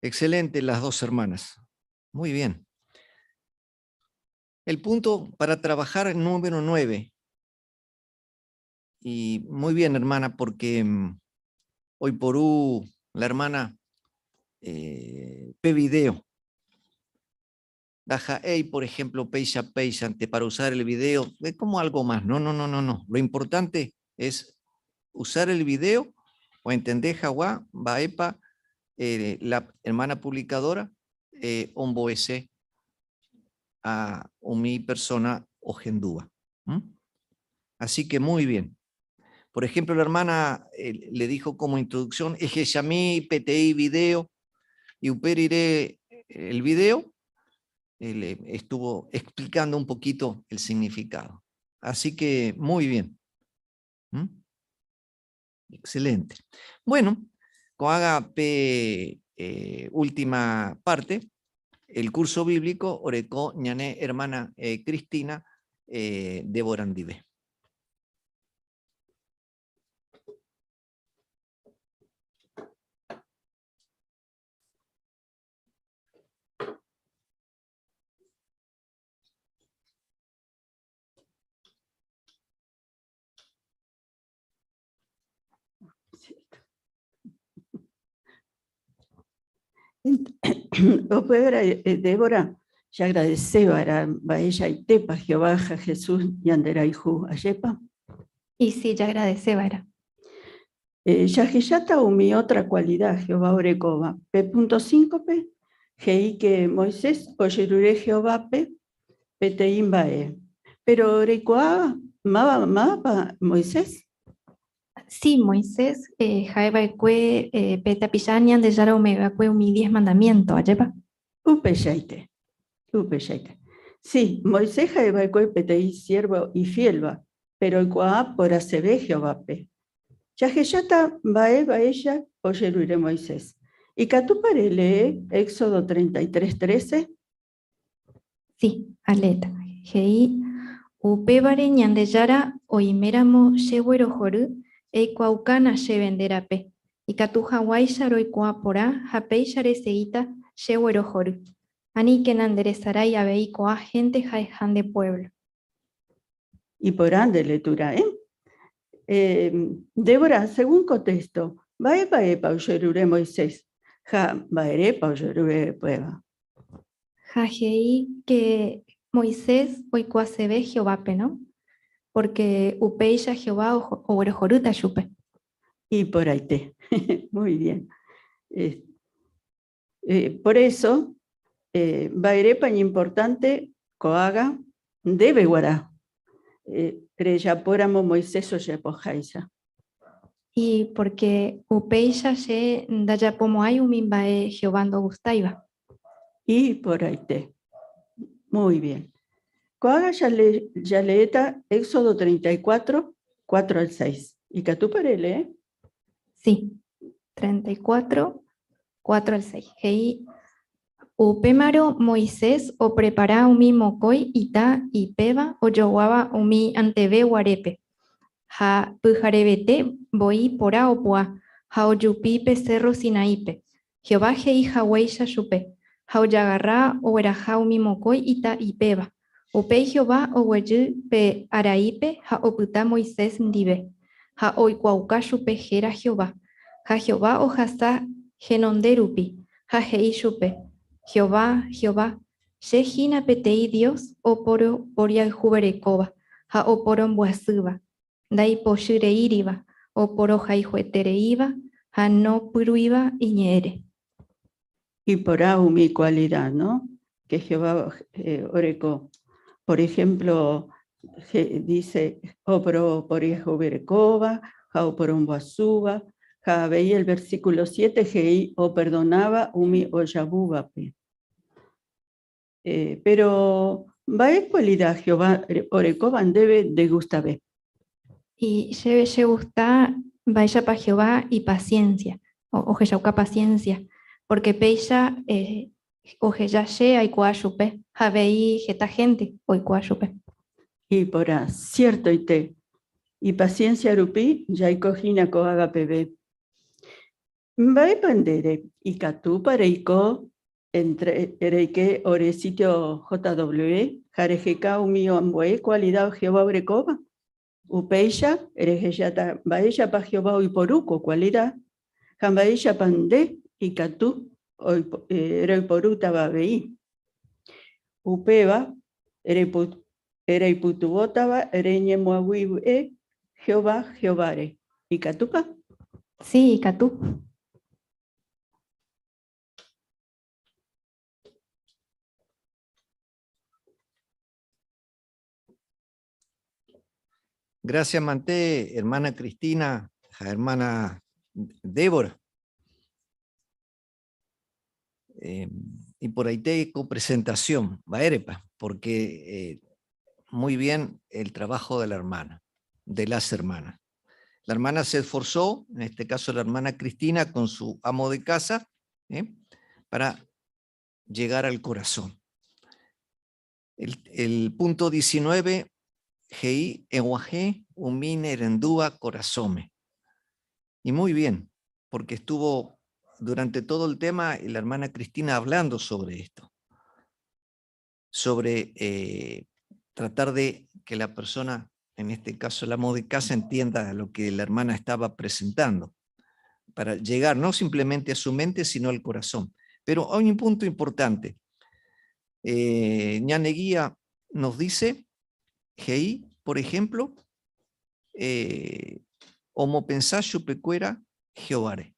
Excelente las dos hermanas. Muy bien. El punto para trabajar número 9. Y muy bien, hermana, porque hoy por U, la hermana pe video. Ndaha'éi, por ejemplo, péicha péichante para usar el video, es como algo más. No, no, no, no, no. Lo importante es usar el video o entender hag̃ua, mba'épa, la hermana publicadora, ombo'ese a umi persona ohendúva. Así que muy bien. Por ejemplo, la hermana eh, le dijo como introducción, ehechami peteĩ video, y upe rire el video, él estuvo explicando un poquito el significado. Así que muy bien. Excelente. Bueno, ko'ág̃a pe eh, última parte, el curso bíblico oreko ñane hermana eh, Cristina eh, Débora ndive. Upévare, Débora, jagradecéva'erã mba'eichaitépa Jehová ha Jesús ñanderayhu. Ajépa? Y sí, jagradecéva'erã. Jahecháta umi ótra kualida Jehová orekóva. Pe púnto cíncope he'i ke Moisés ojerure Jehovápe peteĩ mba'e. Péro reikuaa máva mávapa Moisés? Sí, Moisés ha'e va'ekue pe tapicha Ñandejára ome'ẽ va'ekue umi Diez Mandamiénto, ajépa? Upeichaite, upeichaite. Sí, Moisés ha'e va'ekue peteĩ siérvo ifiélva, péro oikuaa porãseve Jehovápe. Jahecháta mba'e va'éicha ojerure Moisés. Ikatúpa relee Éxodo 33, 13? Sí, aleéta. He'i, Upévare Ñandejára oiméramo che guerohory, eikuaaukána chéve nde rape, ikatu haguáicha roikuaa porã ha péicha reseíta che guerohory. Aníkena nderesarái avei ko'ã hénte ha'eha nde puévlo. Iporã nde lectura, eh? Eh, Débora, según ko texto, mba'e mba'épa ojerure Moisés ha mba'érepa ojerure upéva? Ha he'i ke Moisés oikuaaseve Jehovápe, no? Pórke upéicha Jehová oguerohorýta chupe. Iporãite. Muy bien. Eh, eh, por eso, eh, mba'érepa iñimportánte ko'ág̃a ndéve g̃uarã rejapóramo Moisés ojapoháicha? Y pórke upéicha che ndajapomo'ãi umi mba'e Jehová ndogustáiva. Iporãite. Muy bien. Ko'ág̃a jaleéta Éxodo 34, 4 al 6. Ikatúpa relee? Sí, 34, 4 al 6. He'i, Upémarõ Moisés oprepara umi mokõi ita ipéva ojoguáva umi anteve guarépe, ha pyharevete voi porã opu'ã ha ojupi pe sérro Sinaípe, Jehová he'i haguéicha chupe, ha ojagarra ogueraha umi mokõi ita ipéva. Upéi Jehová oguejy pe araípe ha opyta Moisés ndive, ha oikuaauka chupe héra Jehová. Ha Jehová ohasa henonde rupi, ha he'i chupe, Jehová, Jehová, che hína peteĩ Dios oporoporiahuverekóva ha oporombyasýva, ndaipochyreíriva, oporohayhuetereíva ha nopyrũiva iñe'ẽre. Iporã umi kualida, no? Que Jehová eh, oreko. Por ejemplo, dice oporoporiahuverekóva ha oporomboasúva, ha avei el versículo 7 he'i operdonáva umi ojavúvape. Eh, pero mba'e kualida Jehová orekóva ndéve ndegustave? Y chéve chegusta mba'éichapa Jehová ipasiénsia, ohechauka pasiénsia, pórke péicha eh, oheja che aikuaa chupe ha avei heta hénte oikuaa chupe. Iporã, ciertoite. Ipasiénsia rupi jaiko hína ko'ág̃a peve. Mba'épa ndére ikatúpa reiko entre reike ore sitio JW ha reheka umi ambue kualida Jehová orekóva? Upéicha rehecháta mba'éichapa Jehová oiporu ko kualida ha mba'éichapa nde ikatu roiporútava avei. Upéva reipytyvõtava reñemoag̃uive Jehová Jehováre. Ikatúpa? Sí, ikatu. Gracias, Manté, hermana Cristina, hermana Débora. Eh, y por ahí te presentación, Vaerepa, porque eh, muy bien el trabajo de la hermana, de las hermanas. La hermana se esforzó, en este caso la hermana Cristina, con su amo de casa, ¿eh? para llegar al corazón. El, punto 19, Gei, Eguajé, Umine, Erendúa, Corazome. Y muy bien, porque estuvo durante todo el tema la hermana Cristina hablando sobre esto, sobre eh, tratar de que la persona, en este caso el amo de casa, entienda lo que la hermana estaba presentando, para llegar no simplemente a su mente, sino al corazón. Pero hay un punto importante. Eh, Ñaneguía nos dice, Gei, por ejemplo, eh, homo pensayo pecuera Jehovare.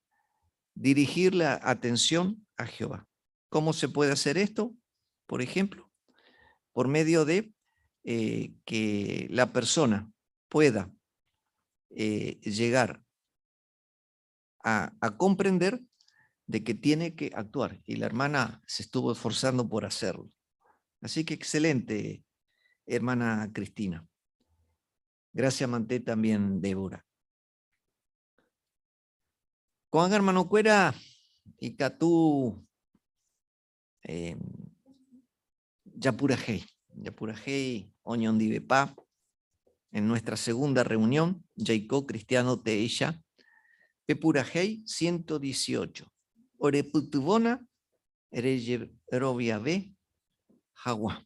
Dirigir la atención a Jehová. ¿Cómo se puede hacer esto? Por ejemplo, por medio de eh, que la persona pueda eh, llegar a, a comprender de que tiene que actuar. Y la hermana se estuvo esforzando por hacerlo. Así que excelente, hermana Cristina. Gracias, Manté, también, Débora. Juan hermano Cuera y Catú eh, Yapurajei, Yapurajei, Oñondivepa, en nuestra segunda reunión, Jacob Cristiano Teisha, Pepurajei 118, Oreputubona, Ereyeroviabe, Jagua.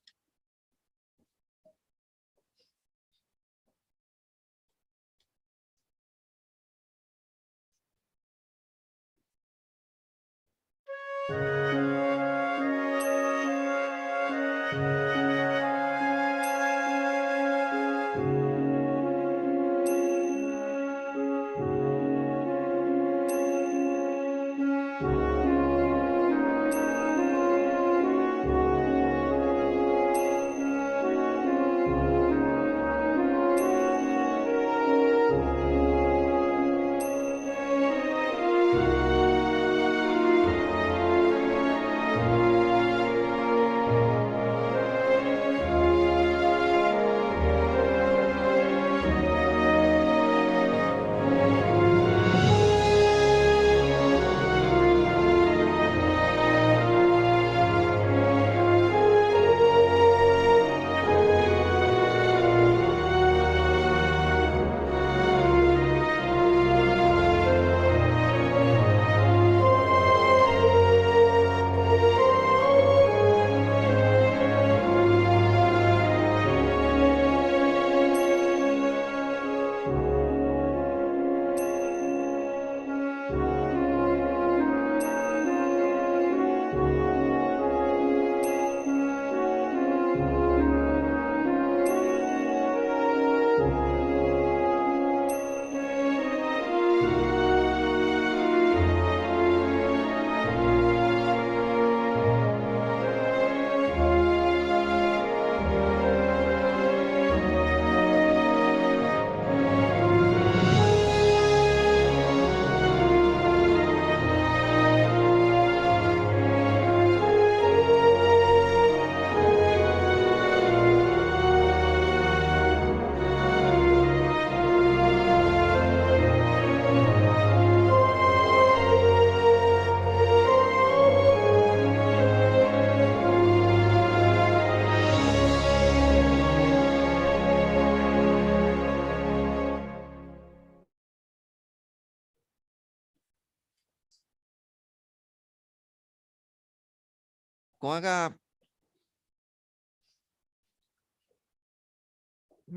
Ko'ág̃a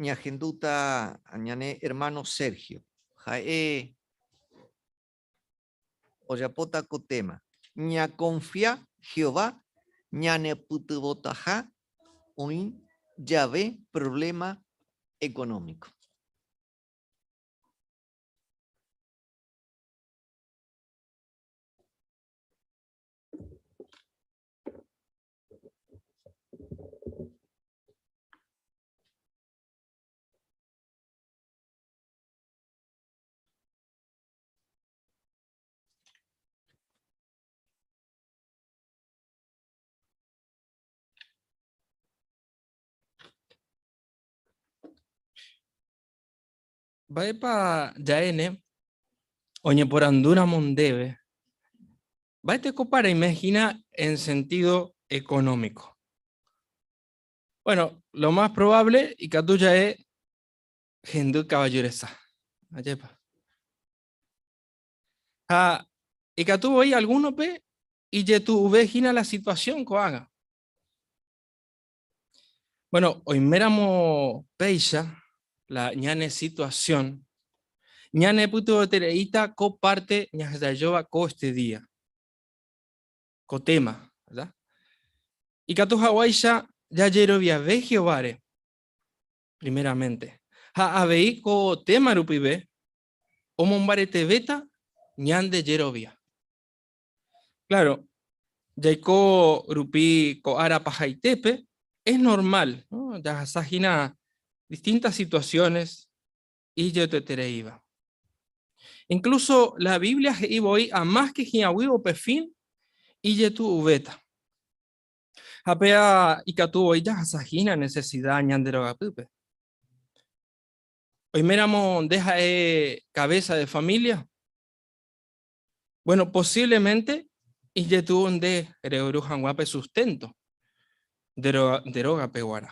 ñahendúta ñane hermano Sergio. Ha'e ojapóta ko tema. Ñakonfia Jehová ñanepytyvõtaha oĩ jave problema económico. Mba'épa ja'éne oñeporandúramo ndéve? Mba'etekópa reime hína en sentido económico? Bueno, lo más probable ikatu ja'e hendy kavaju resa. Ajépa. Ha ikatu voi alguno-pe ijetu'uve hína la situación ko'ág̃a. Bueno, oiméramo péicha la ñane situación, ñane pytyvõitereíta ko parte ñahesa'ỹijóva ko este día, ko tema, ¿verdad? Ikatu haguáicha jajeroviave Jehováre, primeramente, ha avei ko tema rupive omombaretevéta ñande jerovia. Claro, jaiko rupi ko ára pahaitépe, es normal, ¿no? Jahasa hína distintas situaciones ijetuetereíva. Incluso la Biblia he'i voi amáske hi'ag̃uívo pe fin ijetu'uvéta. Ha péa ikatu voi jahasa hína necesidad ñande rogapýpe. Oiméramo nde ha'e cabeza de familia, Bueno, posiblemente ijetu'u nde reoru hag̃ua pe sustento nde rógape guarã.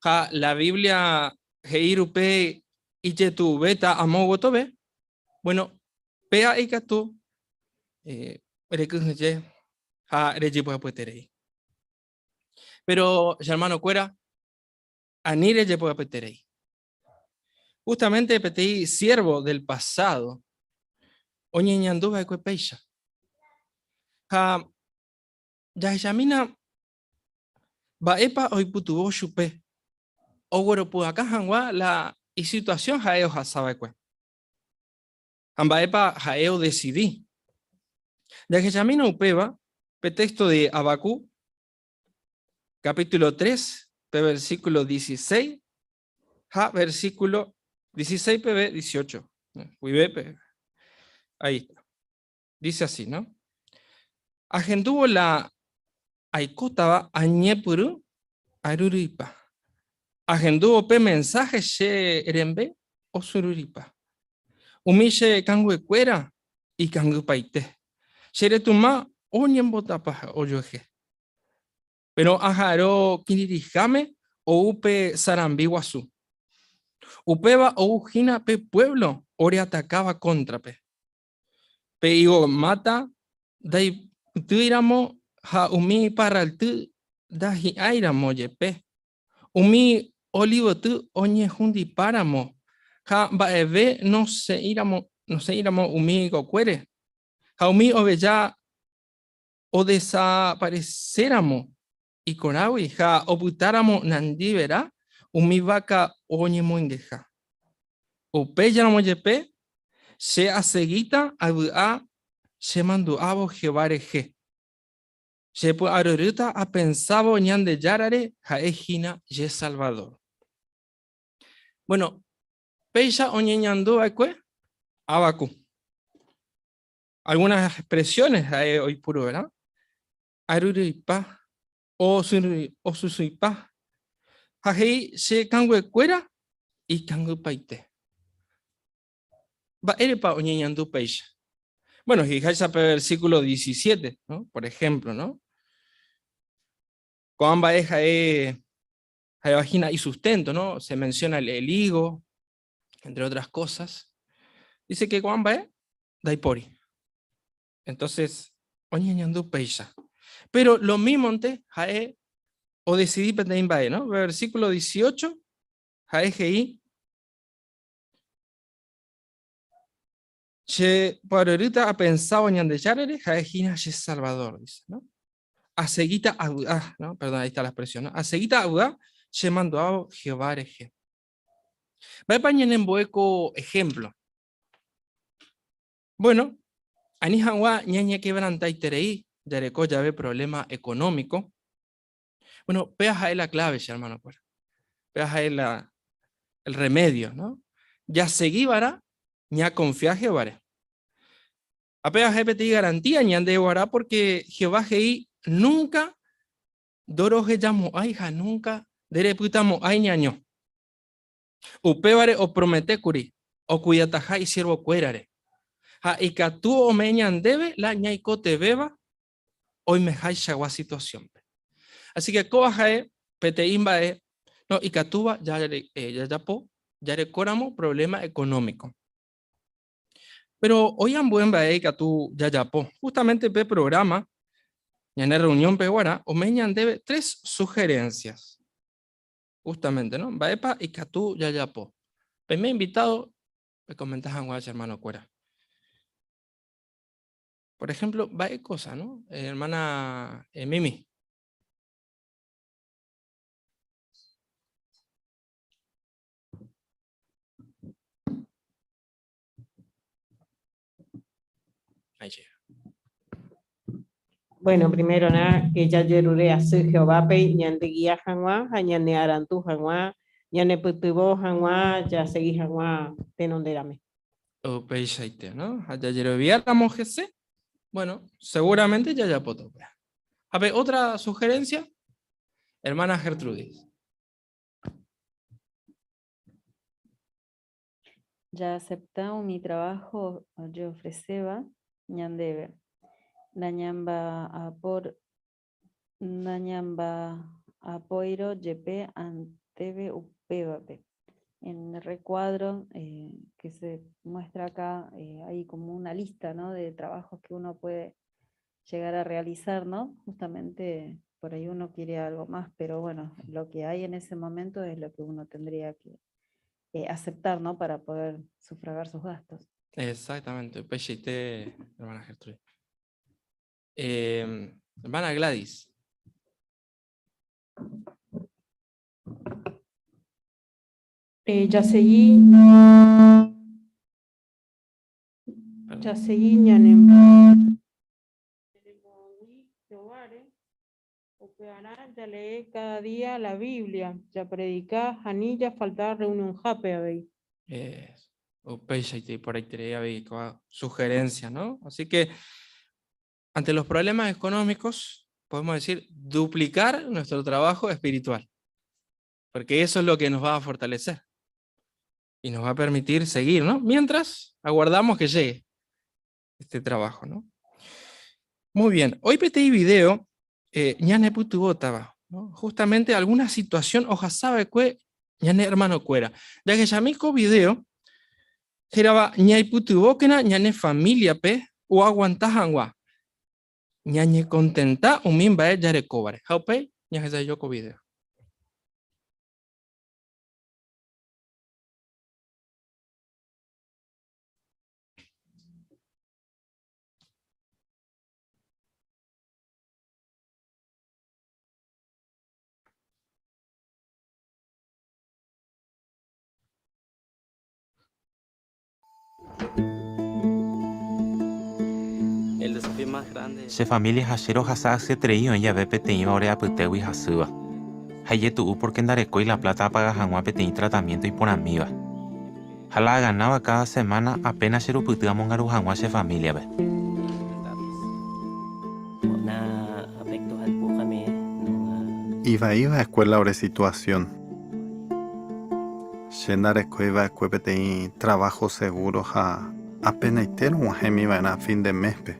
Ha la Biblia he'i rupe ijetu'uvéta amo gotove, bueno, péa ikatu rekyhyje ha rejepy'apyeterei. Pero, che hermano-kuéra, ani rejepy'apyeterei. Justamente peteĩ siervo del pasado oñeñandu va'ekue péicha. Ha jahechamína mba'épa oipytyvõ chupe ogueropu'aka hag̃ua la isituasión ha'e ohasa va'ekue. Ha mba'épa ha'e odesidi. Jahechamína upéva pe texto de Habacuc capítulo 3, pe versículo 16 ha versículo 16 peve 18. Guive peve. Ahí está. Dice así, ¿no? Ahendúvo la aikótava añepyrũ aryryipa. Ahendúvo pe mensaje che rembe osururipa. Umi che kanguekuéra ikangypaite. Che retuma oñembotapa ojuehe. Péro aha'arõ kirirĩháme ou pe sarambi guasu. Upéva ou hína pe puévlo oreatakáva kóntrape. Pe ígo máta ndaipytýiramo ha umi parralty ndahi'ãiramo jepe, umi olivoty oñehundipáramo ha mba'eve nosẽiramo umi kokuére, ha umi oveja odesapareséramo ikorãgui ha opytáramo nandi vera umi vaka oñemoingeha. Upéicharamo jepe, che asegíta avy'a chemandu'ávo Jehová rehe. Chepy'aryrýta apensávo Ñandejárare ha'e hína che Salvadór. Bueno, péicha oñeñandu va'ekue Habacuc. Algunas expresiones ha'e oipuru, ¿verdad? Aryryipa, osusũipa, ha he'i che kanguekuéra ikangypaite. Mba'érepa oñeñandu péicha? Bueno, he'iháicha pe versículo 17, ¿no? Por ejemplo, ¿no? Ko'ã mba'e ha'e ha'éva hína isustento, ¿no? Se menciona el, el higo, entre otras cosas. Dice que ko'ã mba'e ndaipóri. Entonces, oñeñandu péicha. Pero lo mímonte ha'e odecidi peteĩ mba'e, ¿no? Versículo 18, ha'e he'i, Che py'aryrýta apensávo Ñandejárare, ha'e hína che Salvador, dice, ¿no? Asegíta avy'a, ¿no? Perdón, ahí está la expresión, ¿no? Asegíta avy'a che mandu'ávo Jehová rehe. Mba'épa ñanembo'e ko ejemplo? Bueno, ani hag̃ua ñañekebrantaiterei jareko jave problema económico. Bueno, péa ha'e la clave, che hermano-kuéra. Péa ha'e la, el remedio, ¿no? Jasegiva'erã ñakonfia Jehováre. Ha péa ha'e peteĩ garantía ñande guarã porque Jehová he'i nunca ndorohejamo'ãi ha nunca nderepytamo'ãi ñaño. Upévare opromete kuri okuidataha isiervokuérare, ha ikatu ome'ẽ ñandéve la ñaikotevẽva oimehaichagua situasiónpe. Así que kóva ha'e peteĩ mba'e no ikatúva jajapo jarekóramo problema económico. Pero oĩ ambue mba'e ikatu jajapo. Justamente pe programa ñane reunión-pe guarã ome'ẽ ñandéve tres sugerencias. Justamente, ¿no? Mba'épa ikatu jajapo. Peime invitado pekomenta hag̃ua che hermano-kuéra. Por ejemplo, mba'e cosa, ¿no? Hermana Mimi. Ahí llega. Bueno, primero nada, que jajerure asy Jehovápe ñandegia hag̃ua ha ñanearandu hag̃ua, ñanepytyvõ hag̃ua jasegi hag̃ua tenonderãme. Upeichaite, no? Ha jajeroviáramo hese, bueno, seguramente jajapóta upéva. Ha pe otra sugerencia, hermana Gertrudis. Ja'acepta umi trabajo ojeofrecéva ñandéve, nañamba'apóirõ jepe anteve upévape. En el recuadro que se muestra acá hay como una lista, ¿no? de trabajos que uno puede llegar a realizar, ¿no? Justamente por ahí uno quiere algo más, pero bueno, lo que hay en ese momento es lo que uno tendría que aceptar, ¿no? Para poder sufragar sus gastos. Exactamente, upeichaite, hermana Gertrude. Hermana Gladys. Jasegi jasegi ñane ñanemoag̃ui Jehováre, upearã jalee káda día la Biblia, japredika ha ni jafalta rreunionhápe avei. Upeichaite iporãiterei avei ko'ã sugerencia, no? Así que ante los problemas económicos podemos decir duplicar nuestro trabajo espiritual, porque eso es lo que nos va a fortalecer y nos va a permitir seguir, ¿no? Mientras aguardamos que llegue este trabajo, ¿no? Muy bien, hoy peteĩ video ñanepytyvõtava, ¿no? Justamente alguna situación ohasava'ekue ñane hermanokuéra. Jahechami ko video hérava Ñaipytyvõkena ñane familiape oaguanta hag̃ua, ñañekontenta umi mba'e jarekóvare. Ha upéi ñahesa'ỹijo ko video. Che familia ha che rohasa asyeterei oĩ jave peteĩva ore apytégui hasýva. Ha ijetu'u pórke ndarekói la pláta apaga hag̃ua peteĩ tratamiénto iporãmíva. Ha la aganáva káda semána apéna cherupyty amongaru hag̃ua che famíliape. Ivai va'ekue la ore situasión. Che ndarekói va'ekue peteĩ traváho segúro ha apenaite rog̃uahẽmi va'erã fin de méspe.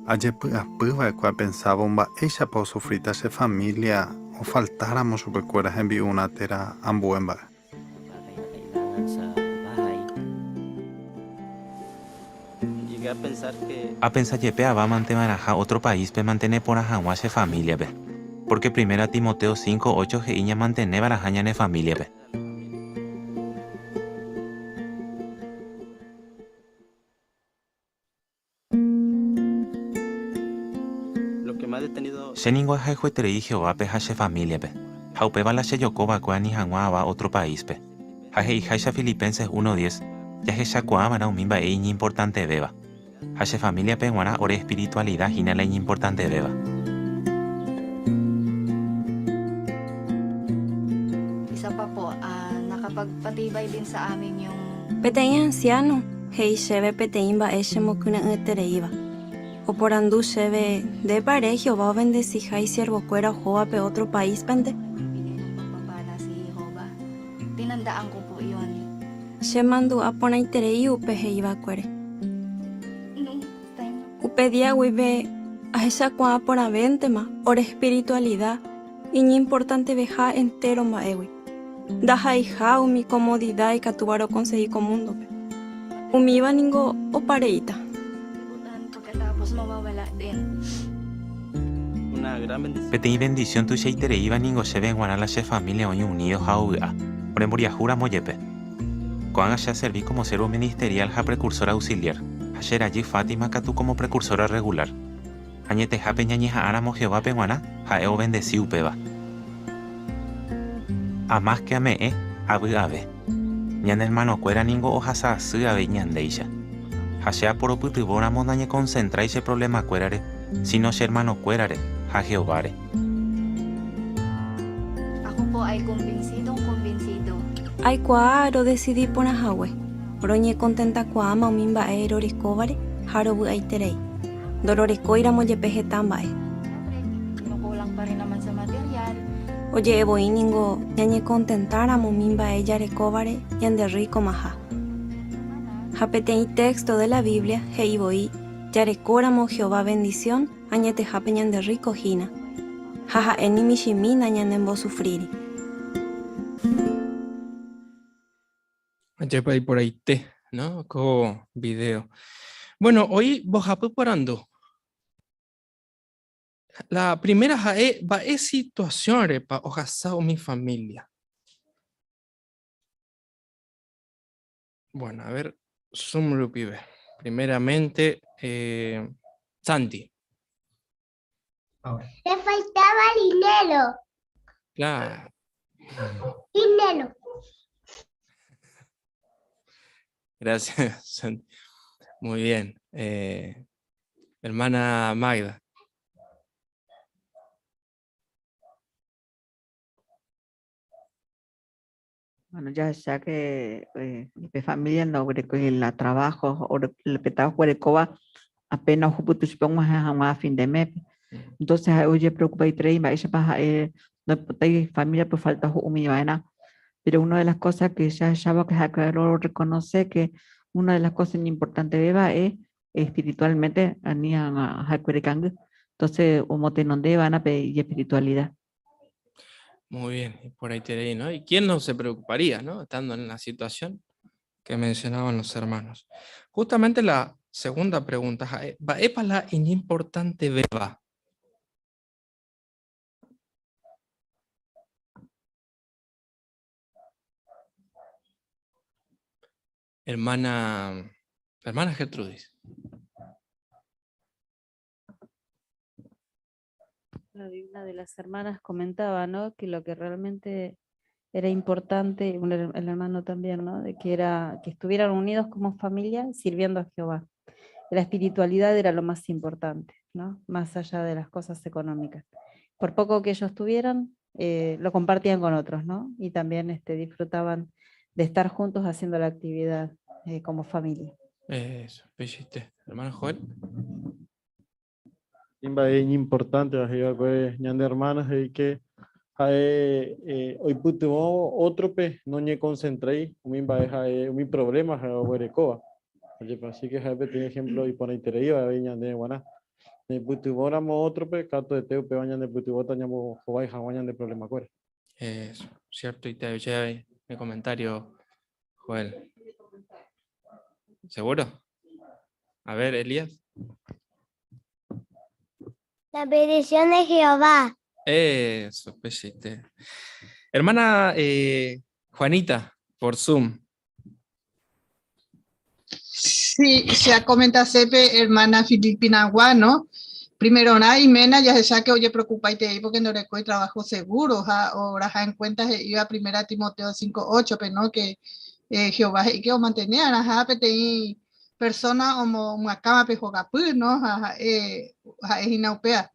Ajepy'apy va'ekue apensávo mba'éichapa osufríta che família ofaltáramo chupekuéra hembi'urã térã ambue mba'e. Apensa jepe ava mante va'erãha ótro paíspe mantene porã hag̃ua che famíliape, pórke Primera Timoteo 5, 8 he'i ñamantene va'erãha ñane famíliape. Che ningo ahayhueterei Jehovápe ha che famíliape, ha upéva la chejoko va'ekue ani hag̃ua ava ótro paíspe. Ha he'iháicha Filipenses 1:10, jahechakuaa va'erã umi mba'e iñimportantevéva. Ha che famíliape g̃uarã ore espiritualida hína la iñimportantevéva. Isa pa po, nakapagpatibay din sa amin yung. Peteĩ ansiáno he'i chéve peteĩ mba'e chemokyre'ỹetereíva. Oporandu chéve, Ndépa ere Jehová ovendesiha isiervokuéra ohóvape ótro paíspente? Natatandaan ko po yun. Chemandu'a porãiterei upe he'iva'ekuére. Nung time na Upe día guive ahechakuaa porãvéntema ore espiritualida iñimportanteveha entéro mba'égui, ndaha'eiha umi komodida ikatúva rokonsegi ko múndope. Umíva ningo opa reíta. Kalibutan pagkatapos mawawala din. Peteĩ vendisión tuichaitereíva ningo chéve g̃uarã la che família oĩ unído ha ovy'a, oremboriahúramo jepe. Ko'ág̃a che aservi kómo siérvo ministeriál ha prekursór auxiliár, ha che rajy Fátima katu kómo prekursóra rregulár. Añetehápe ñañeha'ãramo Jehovápe g̃uarã, ha'e ovendesi upéva. Amáske ame'ẽ, avy'ave. Ñane ermanokuéra ningo ohasa asy avei ñandéicha. Ha che aporopytyvõramo nañekonsentrái che provlemakuérare, síno che ermanokuérare ha Jehováre. Ako po ay kumbinsidong kumbinsido. Aikuaa rodesidi porã hague, roñekontentakuaáma umi mba'e rorekóvare ha rovy'aiterei, ndororekóiramo jepe heta mba'e. Kinukulang pa rin naman sa material. Oje'e voi ningo ñañekontentáramo umi mba'e jarekóvare ñanderrikomaha. Ha peteĩ téxto de la Biblia he'i voi jarekóramo Jehová vendisión Añetehápe ñande rríko hína, ha ha'e ni michĩmi nañanembosufríri. Ajépa iporãite, no? Ko video. Bueno, oĩ mbohapy porandu. La primera ha'e mba'e situasiónrepa ohasa umi familia. Bueno, a ver, Zoom rupive. Primeramente, eh, Santi. Le faltaba dinero. Claro. Dinero. Gracias, Santi. Muy bien. Eh, hermana Magda. Bueno, ya ya que eh, mi familia no la trabajo o le petaba oguerekóva apenas ohupyty chupe og̃uahẽ hag̃ua a fin de mes. Entonces ha'e ojepreocupa iterei mba'éichapa ha'e ndoipotái familia pe falta ho'umi va'erã. Pero una de las cosas que che ahecháva que ha'e lo reconoce que una de las cosas iñimportantevéva ha'e espiritualmente ani hag̃ua ha'ekuéra ikangy. Entonces omotenonde va'erã pe ijespiritualidad. Muy bien, por ahí te ¿no? ¿Y quién no se preocuparía, ¿no? Estando en la situación que mencionaban los hermanos. Justamente la segunda pregunta, mba'épa la iñimportantevéva? Hermana, hermana Gertrudis. Una de las hermanas comentaba, ¿no? Que lo que realmente era importante, el hermano también, ¿no? De que era que estuvieran unidos como familia sirviendo a Jehová. La espiritualidad era lo más importante, ¿no? Más allá de las cosas económicas. Por poco que ellos tuvieran, eh, lo compartían con otros, ¿no? Y también este, disfrutaban de estar juntos haciendo la actividad eh, como familia. Eso, hiciste. Hermano Joel. Mba'e iñimportánteva he'iva'ekue ñande hermana he'i ke ha'e oipytyvõ ótrope noñekonsentrái umi mba'e ha'e umi provléma ha'e oguerekóva. Ajépa, así ke ha'e peteĩ ehémplo iporãitereíva avei ñande g̃uarã. Ñaipytyvõramo ótrope, katuete upéva ñanepytyvõta ñambohovái hag̃ua ñande provlemakuéra. Eso, cierto, y te avisé mi comentario, Joel. ¿Seguro? A ver, Elías. La bendición de Jehová. Eso, pechete. Hermana eh, Juanita, por Zoom. Sí, che akomentasépe hermana Filipinagua, no? Primerorã iména jahecha que ojepreocupaiterei porque ndorekói trabajo seguro ha oraha en cuenta he'íva primera Timoteo 5:8 pe, no? Que eh, Jehová he'i que omantene arãha peteĩ persona omyakãva pe hogapy, no? Ha ha'e ha'e hína upéva.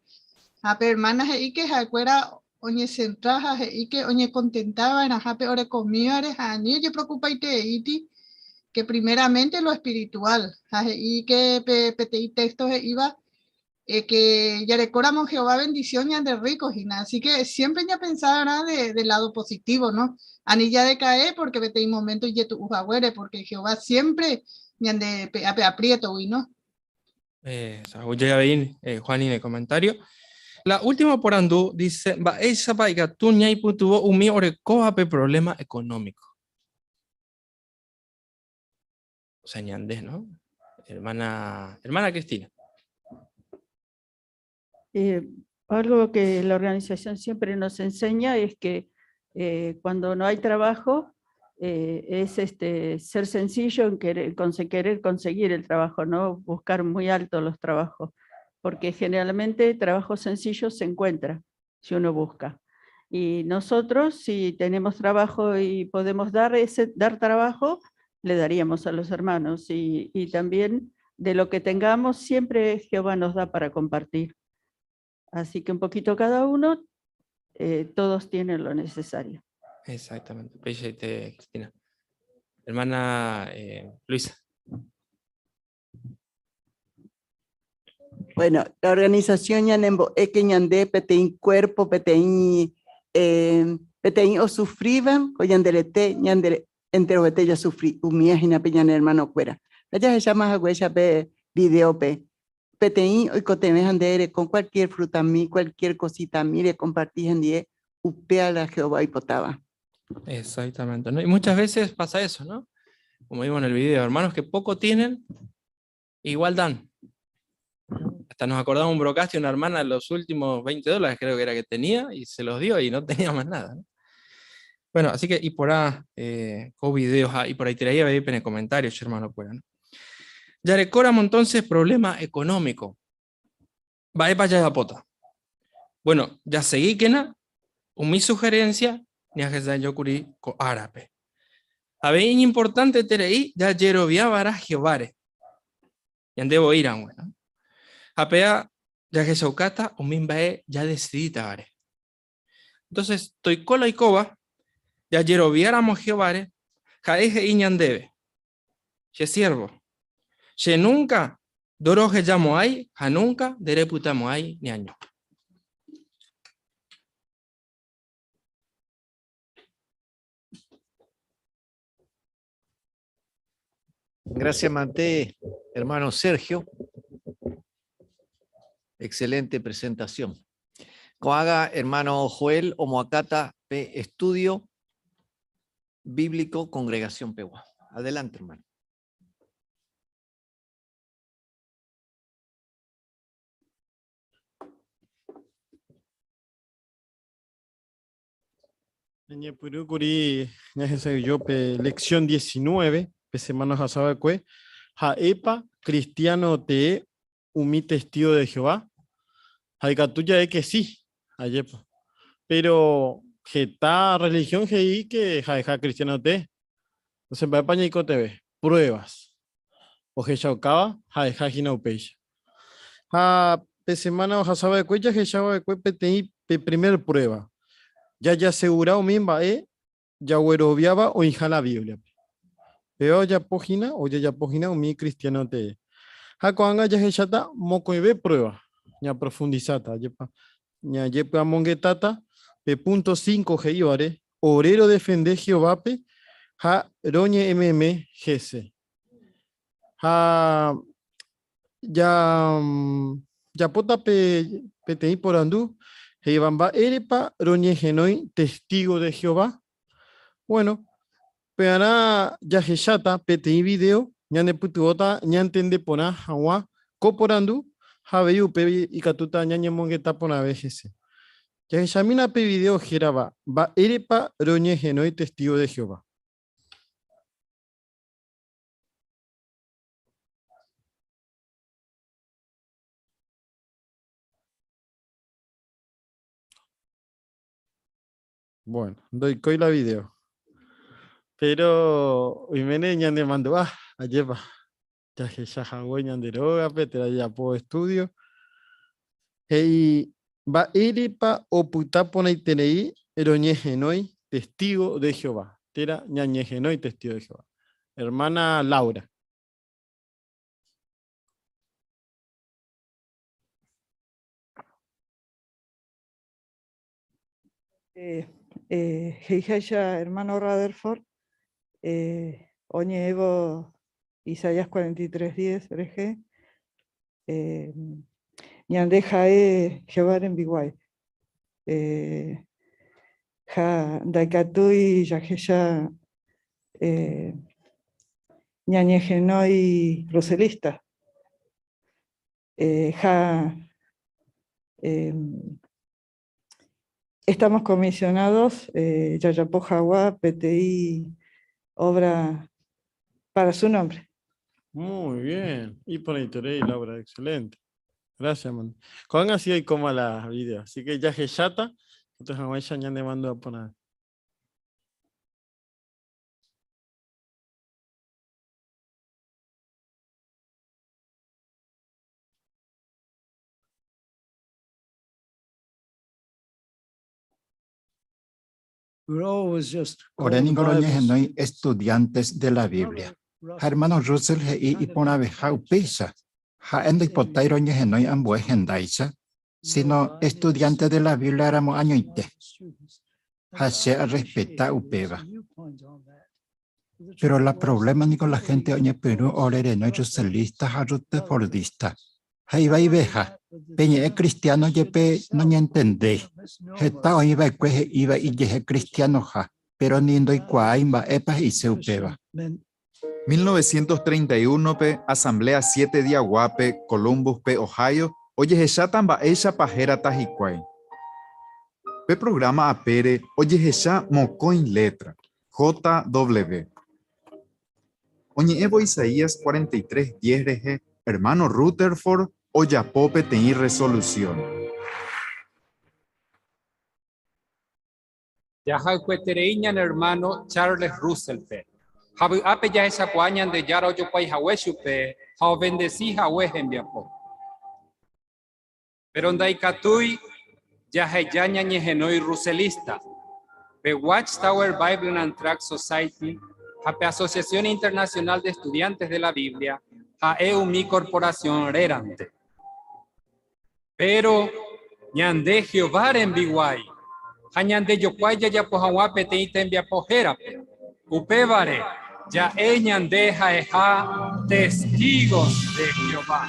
Ha pe hermana he'i que ha'ekuéra oñesentra ha he'i ke oñekontenta va'erãha pe orekomívare ha ani ojepreocupaitereíti que primeramente lo espiritual. Ha he'i ke pe peteĩ texto he'íva Eh, que jarekóramo Jehová bendición ñande rico hína. Así que siempre ñapensa de, del lado positivo, ¿no? Ani jadecae porque peteĩ momento ijetu'u haguére, porque Jehová siempre ñande pe'a pe aprietogui, ¿no? Eh, llega ahí, eh, Juan, en el comentario. La última porandu dice, mba'éichapa ikatu ñaipytyvõ umi orekóvape problema económico. O sea, ñande, ¿no? Hermana, hermana Cristina. Eh, algo que la organización siempre nos enseña es que eh, cuando no hay trabajo, eh, es este, ser sencillo en querer, querer conseguir el trabajo, no buscar muy alto los trabajos, porque generalmente trabajo sencillo se encuentra si uno busca. Y nosotros, si tenemos trabajo y podemos dar, ese, dar trabajo, le daríamos a los hermanos. Y, y también de lo que tengamos, siempre Jehová nos da para compartir. Así que un poquito cada uno, eh, todos tienen lo necesario. Exactamente. Cristina. Hermana eh, Luisa. Bueno, la organización ñanembo'e que ñande peteĩ cuerpo, peteĩ eh, peteĩ osufríva, ko ñanderete, ñande enterovete jasufri umía hína pe ñane hermanokuéra. Jahecháma haguéicha pe videope, peteĩ oikotevẽ ha nde ereko cualquier frutami, cualquier cositami recompartí hendie upéva la Jehová oipotáva. Exactamente, ¿no? Y muchas veces pasa eso, ¿no? Como vimos en el video, hermanos que poco tienen, igual dan. Hasta nos acordamos un broadcast de una hermana los últimos 20 dólares creo que era que tenía y se los dio y no tenía más nada. ¿no? Bueno, así que y por ahí, eh, con videos, ah, y por ahí traía en el comentario, hermano, pueda, ¿no? Jarekóramo entonces problema económico. Va para pota. Bueno, ya seguí que umi sugerencia, ñahesaijokuri ko árape. Avei iñimportanteterei jajeroviava'erã Jehováre. Ñandevoi rangue, ¿no? Ha péa jahechaukáta umi mba'e jadecidítavare. Entonces, toiko la oikóva, jajeroviáramo Jehováre, ha'e he'i ñandéve, che siervo, che nunca ndorohejamo'ãi ha nunca nderepytamo'ãi neaño. Gracias, Mante, hermano Sergio. Excelente presentación. Ko'ág̃a, hermano Joel omoakãta pe estudio bíblico Congregación pegua. Adelante, hermano. Ñañepyrũkuri ñahesa'ỹijo pe lección 19 pe semana ohasava'ekue, ha'épa cristiano tee umi testigo de Jehová? Ha ikatu ja'e que sí, ajépa. Pero heta religión he'i que ha'eha cristiano tee. Entonces mba'épa ñaikotevẽ? Pruebas ohechaukáva ha'eha hína upéicha. Ha pe semana ohasava'ekue jahechava'ekue peteĩ pe primer prueba, jajasegura umi mba'e jagueroviáva oĩha la Bíbliape. Péva ojapo hína ojejapo hína umi cristiano tee. Ha ko'ág̃a jahecháta mokõive prueba, ñaprofundisáta, ajépa ñajepy'amongetáta pe punto cinco he'ívare, Ore rodefende Jehovápe ha roñe'ẽmeme hese. Ha ja japóta pe peteĩ porandu he'íva mba'érepa roñehenói testígo de Jehová? Bueno, pearã jahecháta peteĩ video ñanepytyvõta ñantende porã hag̃ua ko porandu ha avei upévi ikatúta ñañemongeta porãve hese. Jahechamína pe video hérava Mba'érepa roñehenói testígo de Jehová? Bueno, ndoikói la video. Pero oiméne ñanemandu'a, ajépa, jahecha hague ñande rógape térã jajapo estudio. He'i, Mba'érepa opyta porãiterei roñehenói testigo de Jehová, térã ñañehenói testigo de Jehová. Hermana Laura. Eh, eh, he'iháicha hermano Rutherford, eh, oñe'ẽvo Isaías 43:10 rehe, eh, ñande ha'e Jehová rembiguái. Eh, ha ndaikatúi jahecha eh, ñañehenói ruselista. Eh, ha eh, estamos comisionados, eh, jajapo hag̃ua peteĩ obra para su nombre. Muy bien. Y por ahí, Laura, excelente. Gracias, man. Con así hay como la video. Así que ya chata. Entonces, ya ñane mando a poner. Ore ningo roñehenói Estudiantes de la Biblia. Ha hermano Russell he'i iporãveha upéicha, ha'e ndoipotái roñehenói ambue hendáicha, sino Estudiante de la Biblia ramo añoite. Ha che arrespeta upéva. Pero la problema niko la gente oñepyrũ ore renói russellista ha rutherfordista. Ha ivaiveha, pe ñe'ẽ cristiano jepe noñentendéi. Heta oĩva'ekue he'íva ijehe cristianoha, pero ni ndoikuaái mba'épa he'ise upéva. 1931-pe, asamblea siete día-guápe, Columbus-pe, Ohio, ojehecháta mba'éichapa hérata hikuái. Pe programa apére ojehecha mokõi letra, JW. Oñe'ẽvo Isaías 43, diez rehe, ermáno Rutherford ojapo peteĩ rresolusión. Jahayhueterei ñane ermáno Charles Russell-pe. Ha vy'ápe jahechakuaa Ñandejára ojokuaihague chupe ha ovendesi hague hembiapo. Péro ndaikatúi jaheja ñañehenói ruselista. Pe Watch Tower Bible and Tract Society ha pe Asociación Internacional de Estudiantes de la Biblia ha'e umi korporasión rérante. Péro ñande Jehová rembiguái ha ñandejokuái jajapo hag̃ua peteĩ tembiapo hérape. Upévare ja'e ñande ha'eha testigos de Jehová.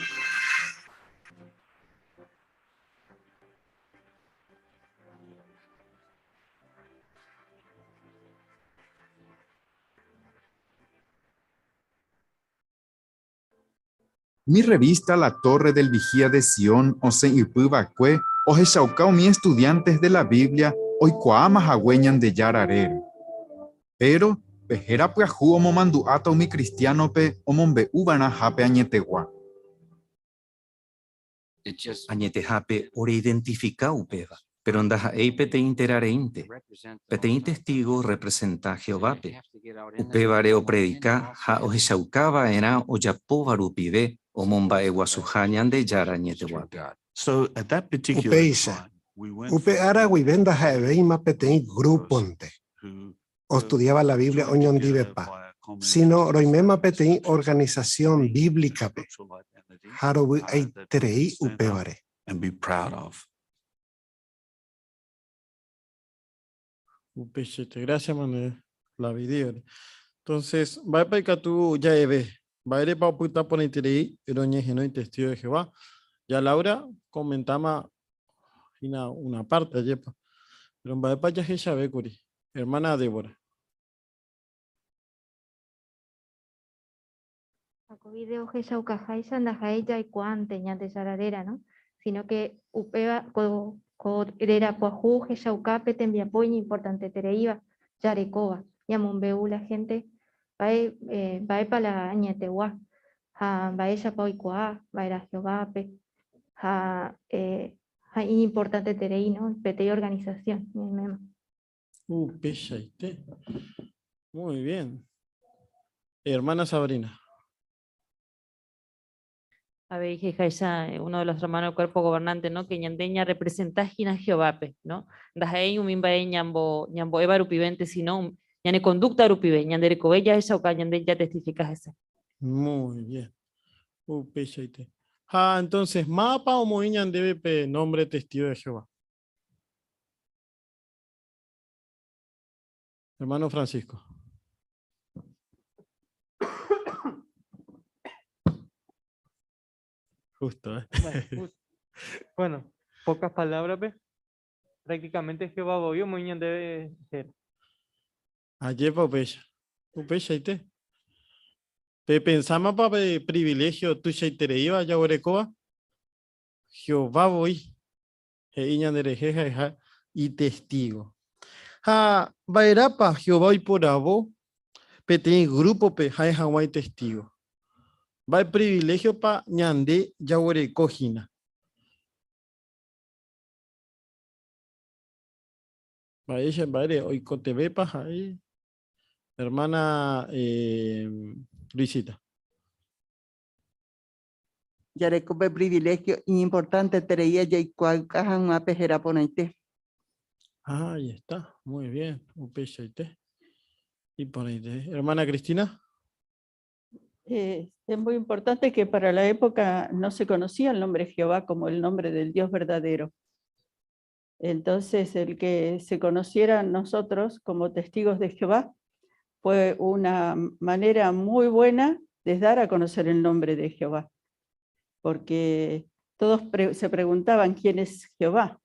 Umi revista La Torre del Vigía de Sión osẽ ypy va'ekue ohechauka umi Estudiantes de la Biblia oikuaáma hague Ñandejára réra. Péro, pe héra pyahu omomandu'áta umi kristiánope omombe'uva'erãha pe añetegua. Añetehápe oreidentifika upéva, péro ndaha'éi peteĩ térã reínte. Peteĩ testígo orrepresenta Jehovápe, upévare opredika ha ohechauka va'erã ojapóva rupive omomba'eguasuha Ñandejára añeteguápe. Upéicha, upe ára guive ndaha'evéima peteĩ grúponte ostudiáva la Biblia oñondivepa, síno roiméma peteĩ organisasión bíblicape ha rovy'aiterei upévare. Upeichaite, gracias Manuel, la video. Entonces, mba'épa ikatu ja'eve? Mba'érepa opyta porãiterei roñehenói testigo de Jehová? Ya Laura comentáma hína una parte ajépa. Pero mba'épa jahechave kuri? Hermana Débora. Ha ko video ohechaukaháicha ndaha'éi jaikuaánte Ñandejára réra, no? Sino que upéva ko ko réra pyahu ohechauka pe tembiapo iñimportantetereíva jarekóva, ñamombe'u la gente mba'e mba'épa la añetegua ha mba'éichapa oikuaa va'erã Jehovápe ha ha iñimportanteterei, no? Peteĩ organización ñaiméma. Upeichaite. Muy bien. Hermana Sabrina. Avei he'iháicha uno de los hermanos del cuerpo gobernante, no? Que ñande ñarrepresenta hína Jehovápe, no? Ndaha'éi umi mba'e ñambo, ñambo'éva rupivénte, sino ñane conducta rupive, ñande rekove jahechauka, ñande jatestifika hese. Muy bien. Upeichaite. Ha entonces, mávapa omoĩ ñandéve pe nombre Testigo de Jehová? Hermano Francisco. Justo, ¿eh? Bueno, justo. Bueno, pocas palabras, pe. Prácticamente Jehová voy muy debe ser. Ajépa upéicha. Upeichaite. Pepensámapa pe priviléhio tuichaitereíva jaguerekóva? Jehová voi he'i ñanderehe ha'eha itestígo. Ha mba'erápa Jehová oiporavo peteĩ grúpope ha'e hag̃ua itestígo? Mba'e priviléhiopa ñande jaguereko hína? Mba'éicha mba'ére oikotevẽpa ha'e hermana Luisita? Jareko pe priviléhio iñimportanteterei jaikuaauka hag̃ua pe héra porãite. Ah, ahí está, muy bien, upeichaite. Iporãite. Hermana Cristina. Es muy importante que para la época no se conocía el nombre Jehová como el nombre del Dios verdadero. Entonces, el que se conociera nosotros como testigos de Jehová fue una manera muy buena de dar a conocer el nombre de Jehová, porque todos se preguntaban quién es Jehová.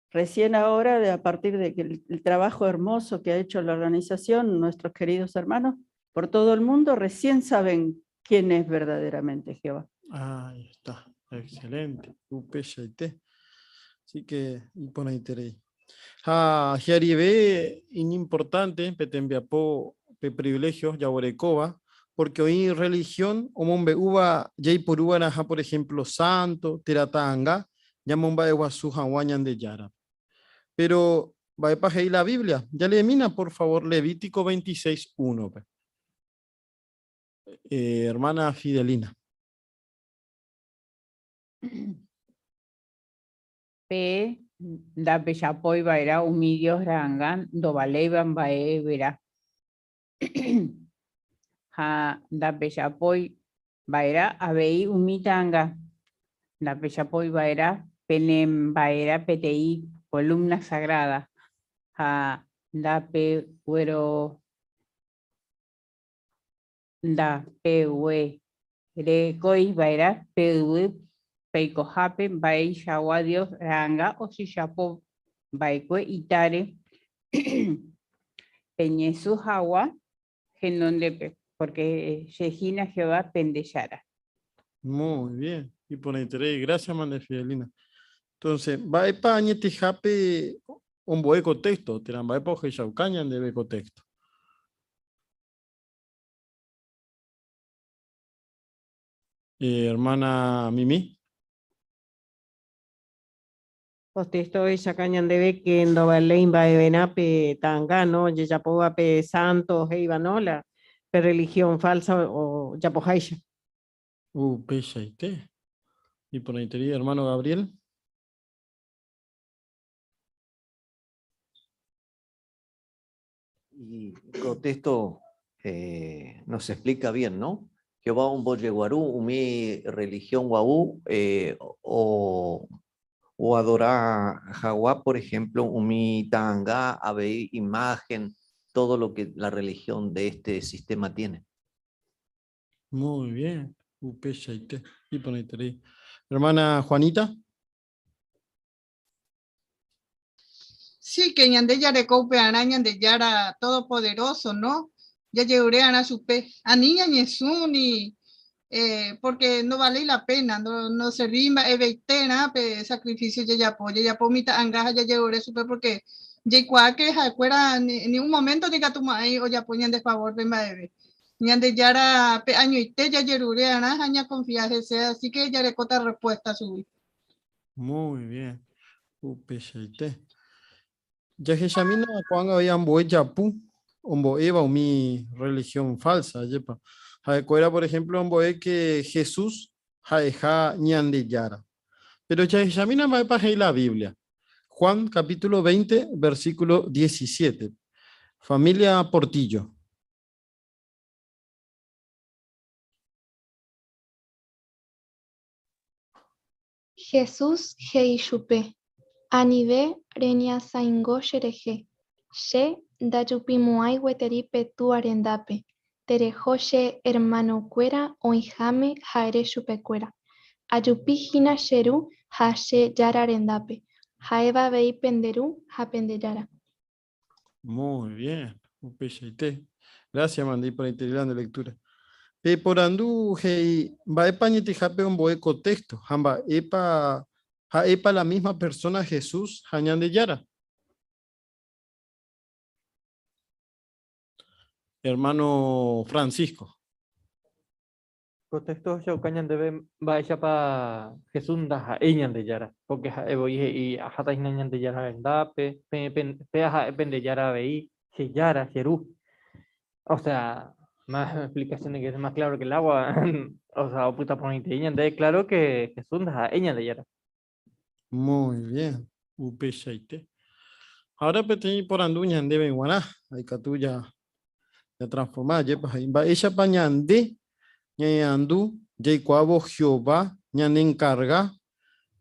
Recién ahora, a partir de que el trabajo hermoso que ha hecho la organización, nuestros queridos hermanos por todo el mundo, recién saben quién es verdaderamente Jehová. Ahí está, excelente. Upeichaite. Así que iporãiterei. Ha hi'arive iñimportante pe tembiapo, pe privilegio jaguerekóva, porque oĩ religión omombe'úva jaiporuva'erãha por ejemplo santo térã ta'anga ñamomba'eguasu hag̃ua Ñandejárape. Péro mba'épa he'i la Biblia? Jaleemína por favor Levítico 26, 1-pe. Hermana Fidelina. Pe ndapechapói va'erã umi Dios ra'anga ndovaléiva mba'everã. Ha ndapechapói va'erã avei umi ta'anga. Ndapechapói va'erã pene mba'erã peteĩ columna sagrada ha ndapeguero Ndapeguerekói va'erã pe yvy peikohápe mba'eichagua Dios ra'anga ojejapo va'ekue itáre peñesũ hag̃ua henondépe, pórke che hína Jehová pende Jára. Muy bien, iporãiterei. Gracias, Mane Fidelina. Entonces, mba'épa añetehápe ombo'e ko texto, térã mba'épa ohechauka ñandéve ko texto? Hermana Mimi. Ko texto ohechauka ñandéve que ndovaléi mba'everã pe ta'anga, no? Ojejapóva pe santo he'íva, no? La, pe religión falsa ojapoháicha. Upeichaite. Iporãiterei, hermano Gabriel. Y ko texto eh, nos explica bien, ¿no? Jehová ombojeguaru umi religión gua'u eh, o, oadora hagua, por ejemplo, umi ta'anga, avei imagen, todo lo que la religión de este sistema tiene. Muy bien, upeichaite. Iporãiterei. Hermana Juanita. Sí, que ñande jareko upearã Ñandejára Todopoderoso, no? Jajerure'arã chupe. Ani ñañesũ ni eh, porque no vale la pena, no, no serví mba'eveiterã pe sacrificio jajapo. Jajapo umi ta'anga ha jajerure chupe porque jaikuaa que ha'ekuéra ni, ni un momento nikatumo'ãi ojapo ñande favor-pe mba'eve. Ñandejára pe añoite jajerure'arã ha ñakonfia hese, así que jarekóta respuesta chugui. Muy bien. Upeichaite. Jahechamína ko'ág̃a avei ambue japu ombo'éva umi religión falsa, ajépa. Ha'ekuéra, por ejemplo, ombo'e que Jesús ha'eha Ñandejára. Pero jahechamína mba'épa he'i la Biblia. Juan capítulo 20, versículo 17. Familia Portillo. Jesús he'i chupe, Anive reñasaingo cherehe. Che ndajupimo'ãi gueteri pe Túa rendápe, tereho che ermanokuéra oĩháme ha ere chupekuéra, 'Ajupi hína che Ru ha che Jára rendápe, ha'éva avei pende Ru ha pende Jára. Muy bien, upeichaite. Gracias, Mandy, por integrar la lectura. Pe porandu he'i mba'épa añetehápe ombo'e ko texto ha mba'épa ha'épa la misma persona Jesús ha Ñandejára. Hermano Francisco. Ko texto ohechauka ñandéve mba'éichapa Jesús ndaha'éi Ñandejára, pórke ha'e voi he'i, Aháta hína Ñandejára rendápe, peẽ péa ha'e pende Jára avei, che Jára, che Ru. Osea, más explicaciones que es más claro que el agua, osea, opyta porãiterei ñandéve claro que Jesús ndaha'éi Ñandejára. Muy bien, upeichaite. Ahora peteĩ porandu ñandéve g̃uarã, ikatu ja jatransforma ajépa he'i mba'éichapa ñande ñañandu jaikuaávo Jehová ñanenkarga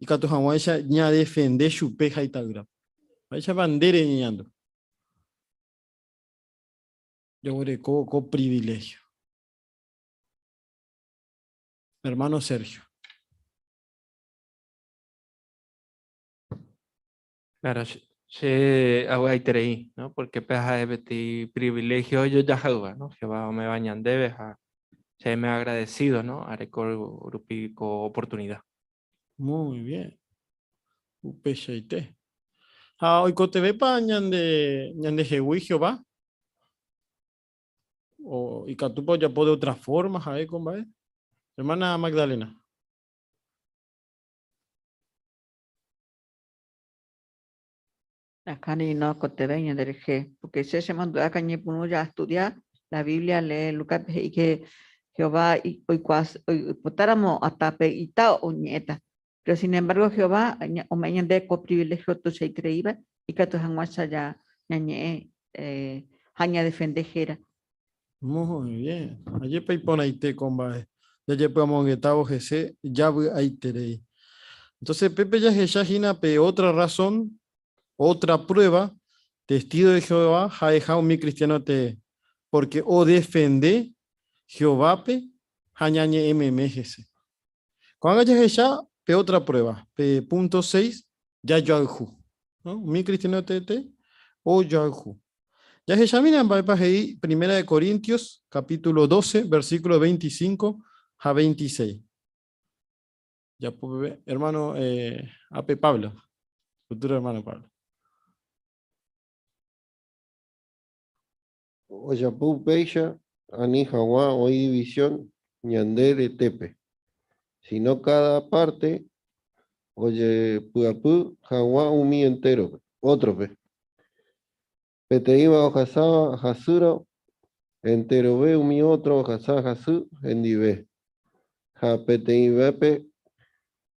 ikatu hag̃uáicha ñadefende chupe ha ita'ýrape. Mba'éichapa nde reñeñandu? Jaguereko ko priviléhio. Hermano Sergio. Claro, che avy'aiterei, ¿no? Porque pe ha'e peteĩ privilegio ojojaha'ỹva, ¿no? Jehová ome'ẽva ñandéve ha che aime agradecido, ¿no? Areko rupi ko oportunidad. Muy bien. Upeichaite. Ha oikotevẽpa ñande ñandehegui Jehová? O ikatúpa ojapo de otra forma ha'e ko mba'e? Hermana Magdalena. Akãre no akotevẽ ñanderehe, porque che chemandu'a añepyrũ jastudia la Biblia lee Lucas-pe he'i que Jehová oikuaa oipotáramo hasta pe ita oñe'ẽta. Pero sin embargo Jehová ome'ẽ ñande ko privilegio tuichaitereíva ikatu hag̃uáicha ñañe'ẽ ha ñadefende héra. Muy bien. Ajépa iporãite ko mba'e. Jajepy'amongetávo hese javy'aiterei. Entonces, pépe jahecha hína pe otra razón, otra prueba, testigo de Jehová ha'eha umi cristiano tee, porque odefende Jehovápe ha ñañe'ẽ meme hese. Ko'ág̃a jahecha pe otra prueba, pe punto 6, jajoayhu. Umi cristiano teete ojoayhu. Jahechamína mba'épa he'i Primera de Corintios, capítulo 12, versículo 25 ha 26. Japo peve, hermano eh, ape Pablo, futuro hermano Pablo. Ojapo upéicha ani hag̃ua oĩ división ñande retépe, síno káda párte ojepy'apy hag̃ua umi entérope, ótrope. Peteĩva ohasáva hasýrõ, enterove umi ótro ohasa hasy hendive, ha peteĩvépe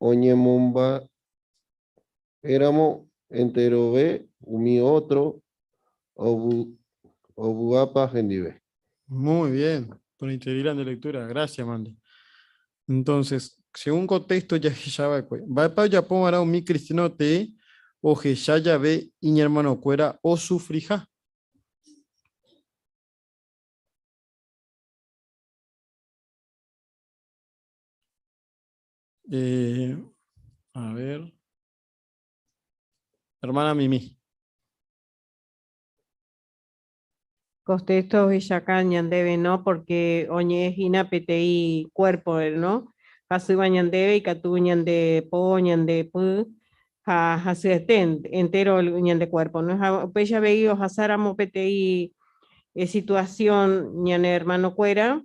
oñemomba'éramo enterove umi ótro ovy'ápa hendive. Muy bien, por integrir la lectura. Gracias, Mandy. Entonces, según contexto jahecha va'ekue, mba'épa ojapo va'erã umi cristiano tee ohecha jave iñermanokuéra osufriha? Eh, a ver. Hermana Mimi. Contexto ohechaka ñandéve, no? Porque oñe'ẽ hína peteĩ cuerpo, no? Hasýva ñandéve ikatu ñande po, ñande py ha hasyete entero ñande cuerpo, no? Ha upéicha avei ohasáramo peteĩ situación ñane hermano kuéra,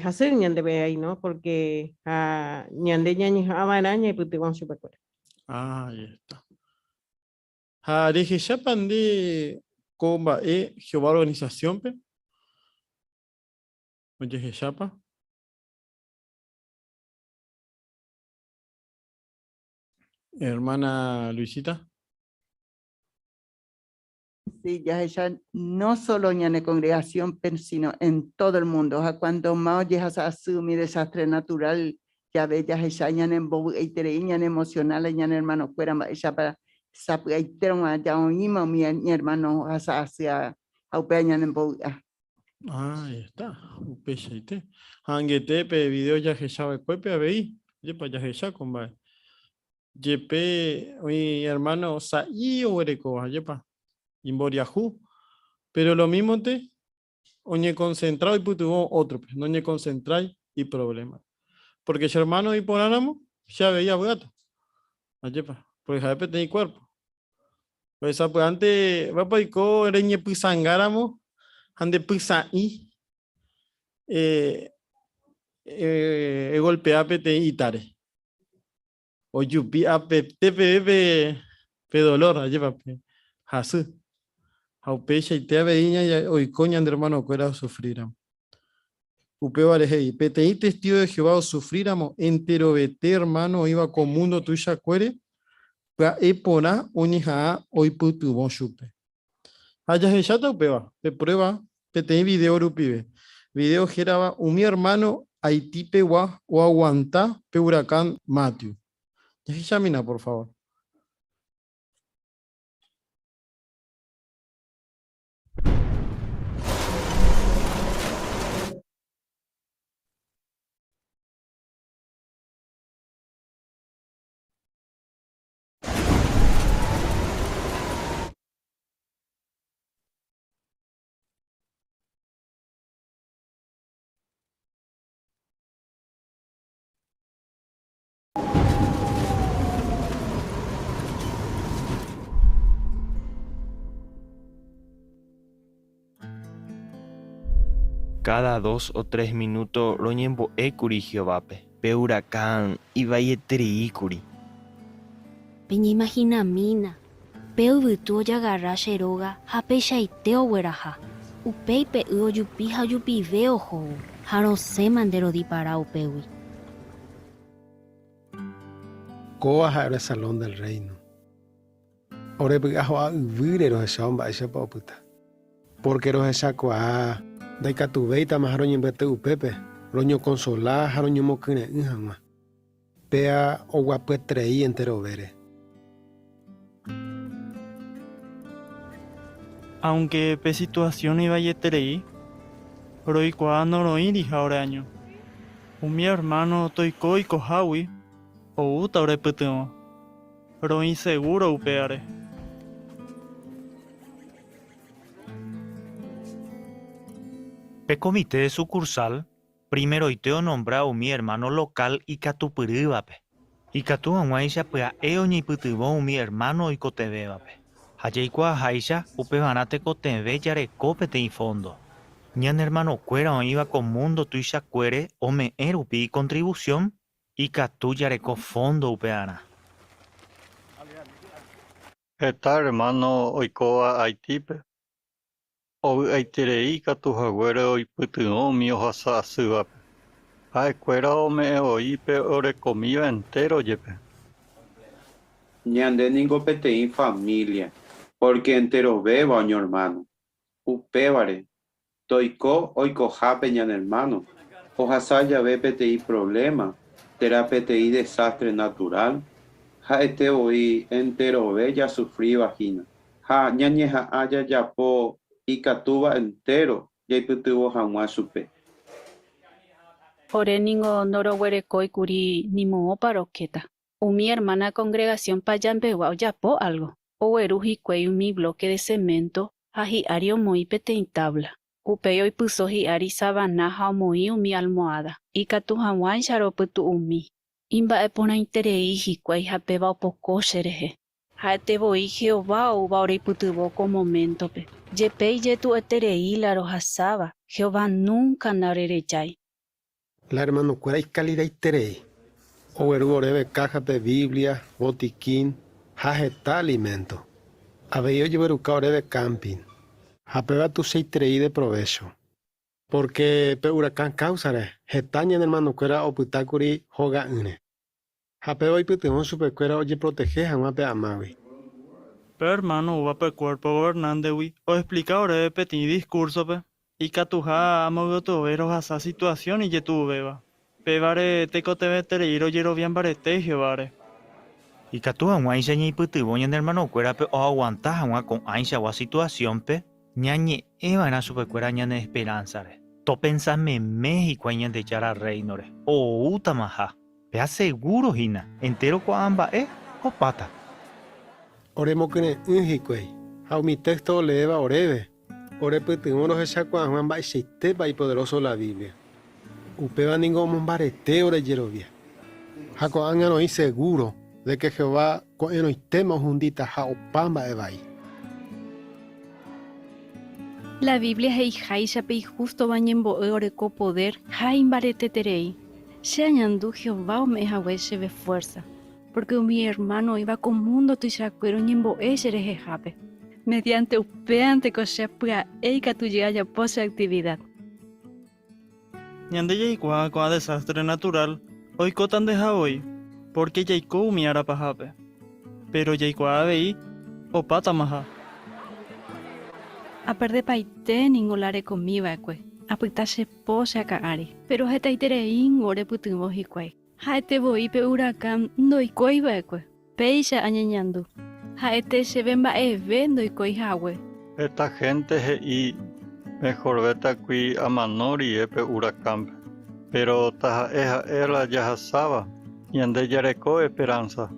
hasy ñandéve ahí, no? Porque ha ñande ñañeha'ã va'erã ñaipytyvõ chupekuéra. Ahí está. Ha rehechápa nde ko mba'e Jehová organisasiónpe? Ojehechápa? Hermana Luisita. Sí, jahecha no solo ñane congregación-pe, sino en todo el mundo. Ha cuando ma ojehasa asy umi desastre natural jave jahecha ñanembovy'aiterei, ñane emocional ñane hermano-kuéra mba'éichapa. Sapy'aitérõ ja oĩma umi hermano ohasa asy ha upéva ñanembovy'a. Ahí está, upeichaite. Ha angete pe video jahecha va'ekuépe avei, jepa jahecha ko mba'e. Jepe oĩ hermano sa'i oguerekóva, jepa, imboriahu, pero lo mímote oñekonsentra oipytyvõ ótrope, noñekonsentrái iproblema. Porque che hermano iporãramo, che avei avy'áta. Ajépa, porque ha'e peteĩ cuerpo. Pues sapy'ánte vapa oiko reñepysãngáramo ha nde pysã'i egolpea peteĩ itáre. Ojupi apete peve pe pe dolor, ajépa pe hasy. Ha upeichaite avei oiko ñande hermanokuéra osufríramo. Upévare he'i, peteĩ testigo de Jehová osufríramo, enterovete hermano oĩva ko mundo tuichakuére pya'e porã oñeha'ã oipytyvõ chupe. Ha jahecháta upéva pe prueba peteĩ video rupive. Video hérava Umi hermano Haití pegua oaguanta pe huracán Matthew. Jahechamína por favor. Káda dos o tres minúto roñembo'e kuri Jehovápe. Pe huracán ivaieterei kuri. Peñeimahinamína, pe yvytu ojagarra che róga ha peichaite ogueraha. Upéi pe y ojupi ha ojupive ohóvo, ha rosẽma nde rodipara upégui. Kóva ha'e ore Salón del Reino. Ore py'a ho'a yvýre rohechávo mba'éichapa opyta. Pórke rohechakuaa ndaikatuvéitamaha roñembyaty upépe roñokonsola ha roñomokyre'ỹ hag̃ua. Péa oguapyeterei enterovére. Aunque pe situación ivaieterei, roikuaa noroĩriha ore año. Umi hermano toiko oikohágui oúta orepytyvõ. Roĩ seguro upévare. Pe Comité de Sucursal primeroite onombra umi ermáno lokál ikatupyrývape, ikatu hag̃uáicha pya'e oñeipytyvõ umi ermáno oikotevẽvape. Ha jaikuaaháicha, upevarã tekotevẽ jareko peteĩ fóndo. Ñane ermanokuéra oĩva ko múndo tuichakuére ome'ẽ rupi ikontrivusión, ikatu jareko fóndo upearã. Heta ermáno oikóva Haitípe ovy'aiterei ikatu haguére oipytyvõ umi ohasa asývape. Ha'ekuéra ome'ẽ voi pe orekomíva entéro jepe. Ñande ningo peteĩ família, pórke enterovéva oñoermáno. Upévare, toiko oikohápe ñane ermáno, ohasa jave peteĩ provléma térã peteĩ desástre naturál, ha'ete voi enterove jasufríva hína. Ha ñañeha'ã jajapo ikatúva entéro jaipytyvõ hag̃ua chupe. Ore ningo ndoroguerekói kuri ni moõpa rokéta. Umi ermána kongregasión Payambegua ojapo álgo. Ogueru hikuái umi blóke de seménto ha hi'ári omoĩ peteĩ távla. Upéi oipyso hi'ári savana ha omoĩ umi almoáda, ikatu hag̃uáicha ropytu'umi. Imba'eporãiterei hikuái ha péva opoko cherehe. Ha'ete voi Jehová oúva oreipytyvõ ko moméntope. Jepe ijetu'ueterei la rohasáva, Jehová núnka ndaorerejái. La ermanokuéra ikalidaiterei. Ogueru oréve káhape Biblia, botiquín ha heta aliménto. Avei ojegueruka oréve camping. Ha péva tuichaiterei deprovécho. Pórke pe huracán káusare heta ñane ermanokuéra opyta kuri hoga'ỹre. Ha péva oipytyvõ chupekuéra ojeprotehe hag̃ua pe amágui. Pe ermáno oúva pe Cuerpo Gobernante-gui oexplika oréve peteĩ diskúrsope ikatuha amo gotyove rohasa situasión ijetu'uvéva. Pévare tekotevẽterei rojerovia mbarete Jehováre. Ikatu hag̃uáicha ñaipytyvõ ñane ermanokuérape oaguanta hag̃ua ko'ãichagua situasiónpe, ñañe'ẽ va'erã chupekuéra ñane esperánsare. Topensa meme hikuái Ñandejára Rréinore, oútamaha. Péa segúro hína, entéro ko'ã mba'e opáta. Oremokyre'ỹ hikuái, ha umi téxto oleéva oréve, orepytyvõ rohechakuaa hag̃ua mba'eichaitépa ipoderóso la Biblia. Upéva ningo omombarete ore jerovia. Ha ko'ág̃a roĩ segúro de ke Jehová ko'ẽrõitéma ohunditaha opa mba'e vai. La Biblia he'iháicha pe ihústova ñembo'e oreko podér ha imbareteterei. Che añandu Jehová ome'ẽ hague chéve fuérsa, pórke umi ermáno oĩva ko múndo tuichakuére oñembo'e cherehehápe. Mediánte upéanteko che pya'e ikatu jey ajapo che aktivida. Ñande jaikuaa ko'ã desástre naturál oikóta ndeha voi, pórke jaiko umi ára pahápe. Péro jaikuaa avei opátamaha. Aperdepaite ningo la rekomi va'ekue, apyta che po che akã ári. Péro hetaitereíngo orepytyvõ hikuái. Ha'ete voi pe huracán ndoikói va'ekue. Péicha añeñandu. Ha'ete chéve mba'eve ndoikói hague. Heta hénte he'i mehorvétakui amano rire pe huracánpe. Péro taha'e ha'e la jahasáva, ñande jareko esperánsa.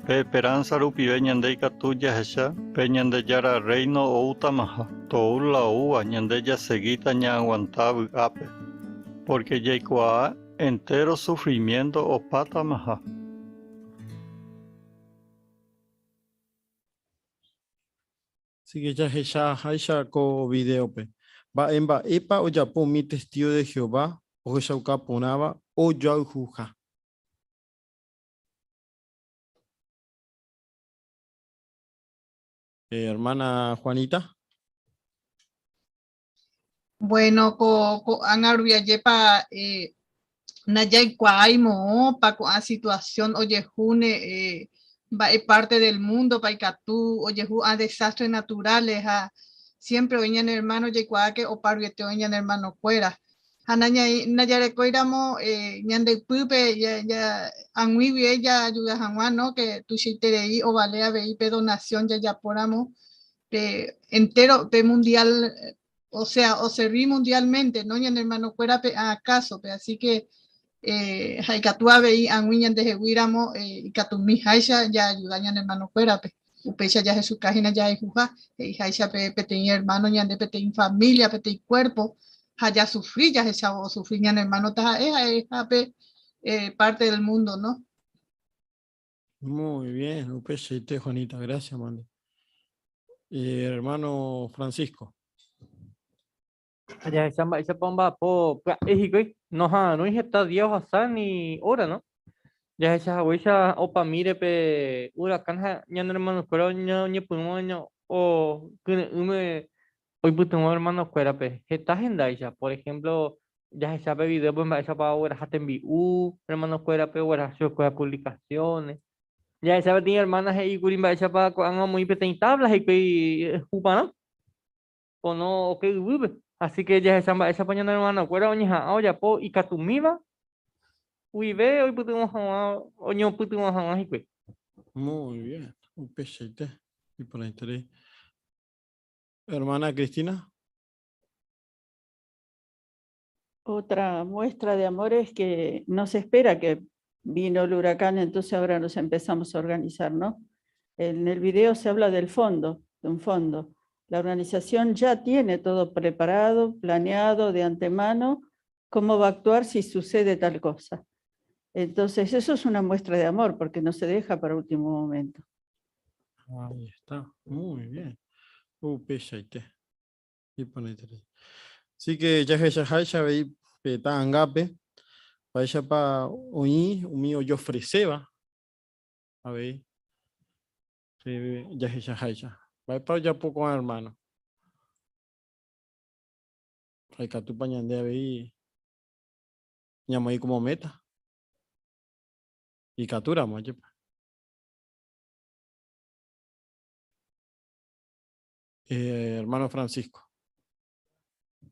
Pe esperánsa rupive ñande ikatu jahecha pe Ñandejára Rréino oútamaha. Tou la oúva, ñande jasegíta ñaaguanta vy'ápe, pórke jaikuaa entéro sufrimiénto opátamaha. Así ke jahecha háicha ko vidéope, mba'e mba'épa ojapo umi testígo de Jehová ohechauka porãva ojoayhuha. Hermana Juanita. Bueno, ko ko'ág̃a rupi ajépa eh, ndajaikuaái moõpa ko'ã situación ojehúne eh, mba'e parte del mundo-pa ikatu ojehu ã desastres naturales ha siempre oĩ ñane hermano jaikuaáke oparupiete oĩ ñane hermano-kuéra. Ha nañai ndajarekóiramo eh, ñande ypýpe ja, ja, ag̃ui guive jaayuda hag̃ua, no, que tuichaiterei ovale avei pe donación jajapóramo pe entero, pe mundial, o sea, oservi mundialmente, no, ñane hermano-kuérape ã kásope, así que eh, ha ikatu avei ag̃ui ñandeheguíramo eh, ikatumiháicha jaayuda ñane hermano-kuérape. Upéicha jahechuka hína jahayhuha, he'iháicha pe peteĩ hermano ñande peteĩ familia, peteĩ cuerpo, ha jasufri jahechávo osufri ñane hermano taha'e ha'eha pe eh, parte del mundo, no? Muy bien, upeichaite Juanita, gracias, mande. Hermano Francisco. Ha jahecha mba'éichapa omba'apo pya'e hikuái, noha'arõi heta día ohasa ni hora, no? Jahecha haguéicha opamíre pe huracán ha ñane hermanokuéra oñepyrũ kyre'ỹme oipytyvõ hermanokuérape heta hendáicha. Por ejemplo, jahecha pe videópe mba'éichapa ogueraha tembi'u hermanokuérape, ogueraha chupekuéra publicaciones. Jahecha peteĩ hermana he'íkuri mba'éichapa ko'ág̃a omoĩ peteĩ tabla hikuái huparã. Pono oke yvýpe. Así que jahecha mba'éichapa ñane hermanokuéra oñeha'ã ojapo ikatumíva guive oipytyvõ hag̃ua, oñopytyvõ hag̃ua hikuái. Muy bien, upeichaite, iporãiterei. Hermana Cristina. Otra muestra de amor es que no se espera que vino el huracán, entonces ahora nos empezamos a organizar, ¿no? En el video se habla del fondo, de un fondo. La organización ya tiene todo preparado, planeado de antemano, cómo va a actuar si sucede tal cosa. Entonces, eso es una muestra de amor, porque no se deja para último momento. Ahí está, muy bien. Upeichaite. Iporãiterei. Así que jahechaháicha avei pe ta'angápe, mba'éichapa oĩ umi ojofreséva avei jahechaháicha. Mba'épa ojapo ko'ã hermano? Ha ikatúpa ñande avei ñamoĩ como meta? Ikatúramo, ajépa. Hermano Francisco.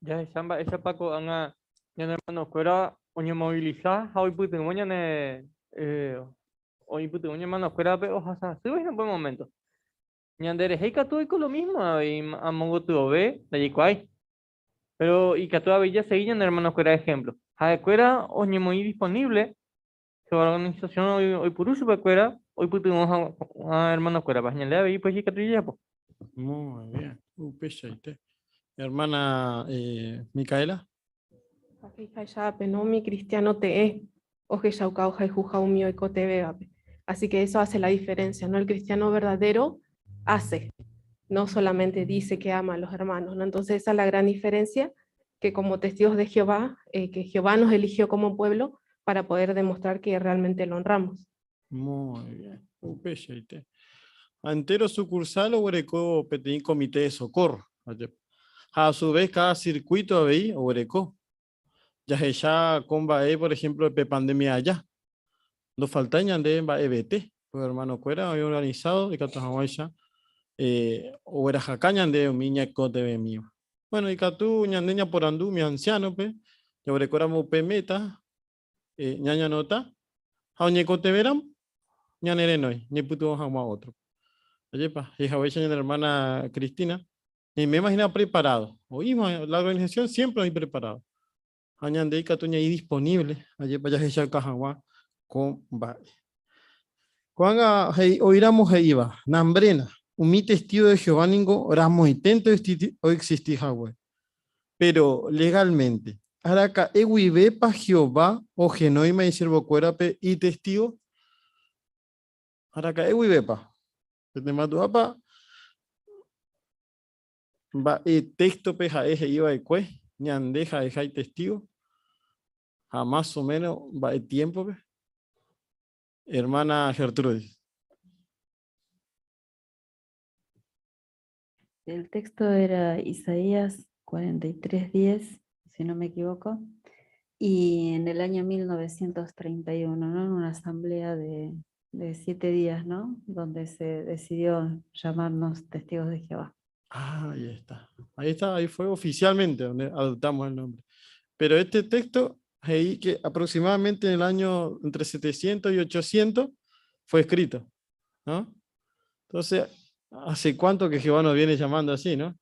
Jahecha mba'éichapa ko'ág̃a ñane hermanokuéra oñemovilisa ha oipytyvõ ñane. Oipytyvõ ñemanokuérape ohasa hasýva hína upe momento. Ñande rehe ikatu oiko lo mismo avei amo gotyove ndajaikuaái. Pero ikatu avei jasegi ñane hermanokuéra ejemplo. Ha'ekuéra oñemoĩ disponible Jehová organización oipuru chupekuéra oipytyvõ hag̃ua hermanokuérape. Ñande avei upéicha ikatu jajapo. Muy bien, upeichaite. Hermana Micaela. Ha'ehápe, no umi cristiano tee ohechauka ohayhuha umi oikotevẽvape. Así que eso hace la diferencia, ¿no? El cristiano verdadero hace, no solamente dice que ama a los hermanos, ¿no? Entonces esa es la gran diferencia, que como testigos de Jehová, que Jehová nos eligió como pueblo para poder demostrar que realmente lo honramos. Muy bien. Upeichaite. Entero sucursal oguereko peteĩ comité de socorro. Ha a su vez cada circuito avei oguereko. Jahecha ko mba'e, por ejemplo, pe pandemia aja. Ndofaltái ñande mba'evete. Pe hermano-kuéra oĩ organizado ikatu hag̃uáicha oguerahaka ñande umi ñaikotevẽmíva. Bueno, ikatu ñande ñaporandu umi anciano-pe, jaguerekóramo upe meta, ñañanota ha oñekotevẽramo ñane renói ñaipytyvõ hag̃ua ótrope. Ajépa, he'i haguéicha ñane hermana Cristina, ñaiméma hína preparado. Oĩma, la organización siempre oĩ preparado. Ha ñande ikatu ñaĩ disponible, ajépa jahechauka hag̃ua ko mba'e. Ko'ág̃a he'i oĩramo he'íva, Nambréna, umi testigo de Jehová ningo ramoiténte oexisti hague. Péro legálmente, araka'e guivépa Jehová ohenóima isiervokuérape itestígo? Araka'e guivépa? Penemandu'ápa mba'e téxtope ha'e he'i va'ekue ñande ha'eha itestígo? Ha más o menos mba'e tiémpope? Hermana Gertrudis. El texto era Isaías 43:10, si no me equivoco, y en el año 1931, ¿no? En una asamblea de 7 días, ¿no? Donde se decidió llamarnos Testigos de Jehová. Ah, ahí está. Ahí está, ahí fue oficialmente donde adoptamos el nombre. Pero este texto, ahí que aproximadamente en el año entre 700 y 800 fue escrito, ¿no? Entonces, ¿hace cuánto que Jehová nos viene llamando así, no?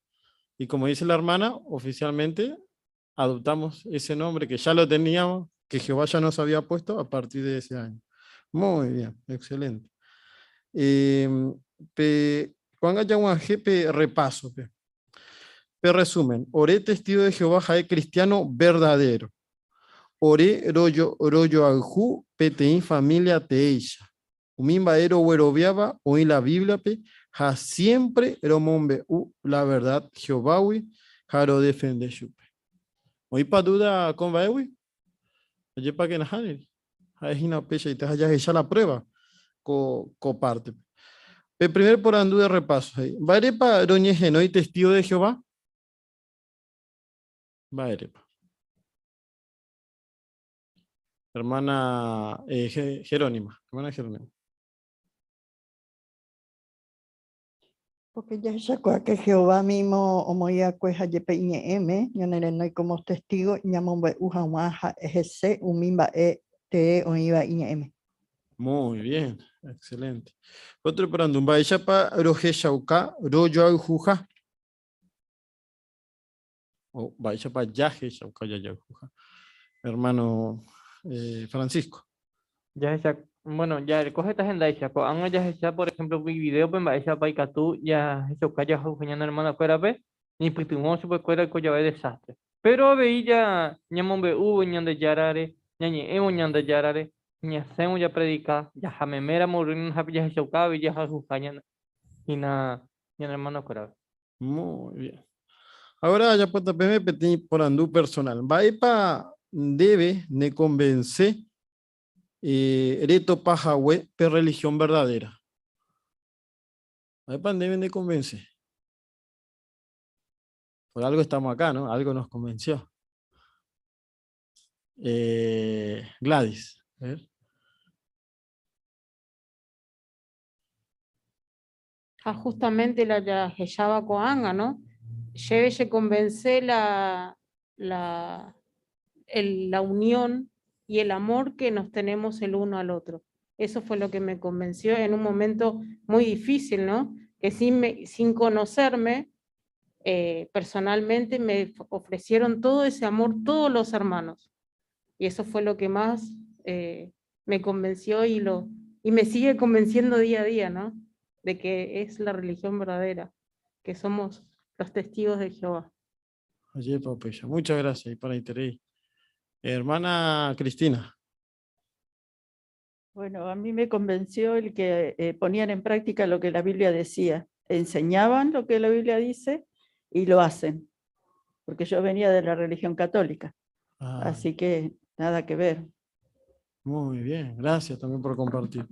Y como dice la hermana, oficialmente adoptamos ese nombre que ya lo teníamos, que Jehová ya nos había puesto a partir de ese año. Muy bien, excelente. Pe, ko'ág̃a jaguahẽ pe repaso pe. Pe resumen, ore testigo de Jehová ha'e cristiano verdadero. Ore rojoayhu peteĩ familia teéicha. Umi mba'e rogueroviáva oĩ la Bíbliape ha siémpre romombe'u la verdad Jehovágui ha rodefende chupe. Oĩpa dúda ko mba'égui? Ajépa ke nahániri. Ha'e hína upeichaite ha jahecha la prueba ko pártepe. Pe primer porandu de repaso he'i, Mba'érepa roñehenói testígo de Jehová? Mba'érepa? Hermana Jerónima. Hermana Jerónima. Porque jahechakuaa que Jehová mismo omoĩ'akue ha jepe iñe'ẽme ñanerenói como testigo ñamombe'u hag̃ua ha'e hese umi mba'e tee oĩva iñe'ẽme. Muy bien, excelente. Otro porandu, mba'éichapa rohechauka rojoayhuha? O mba'éichapa jahechauka jajayhuha? Hermano Francisco. Jahecha, bueno, jareko heta hendáicha. Ko'ág̃a jahecha, por ejemplo, umi videope mba'éichapa ikatu jahechauka jahayhu ñane hermanakuérape, ñaipytyvõ chupekuéra oiko jave desastre. Pero avei ja ñamombe'úvo Ñandejárare, ñañe'ẽvo Ñandejárare, ñasẽvo japredika, jaha meméramo reunionhápe jahechauka avei jahayhuha ñane hína ñane hermanokuérape. Muy bien. Ahora ajapóta peẽme peteĩ porandu personal. Mba'épa ndéve nekonvense retopa hague pe religión verdadera? Mba'épa ndéve nekonvense? Por algo estamos acá, ¿no? Algo nos convenció. Gladys, a ver. Ha justamente la jahecháva ko'ág̃a, no? Chéve chekonvense la, la, el, la unión y el amor que nos tenemos el uno al otro. Eso fue lo que me convenció en un momento muy difícil, ¿no? Que sin, sin conocerme eh, personalmente me ofrecieron todo ese amor todos los hermanos. Y eso fue lo que más eh, me convenció y, lo, y me sigue convenciendo día a día, ¿no? De que es la religión verdadera, que somos los testigos de Jehová. Oye, Papeya, muchas gracias y para interés. Hermana Cristina. Bueno, a mí me convenció el que eh, ponían en práctica lo que la Biblia decía. Enseñaban lo que la Biblia dice y lo hacen, porque yo venía de la religión católica. Ah. Así que nada que ver. Muy bien, gracias también por compartir.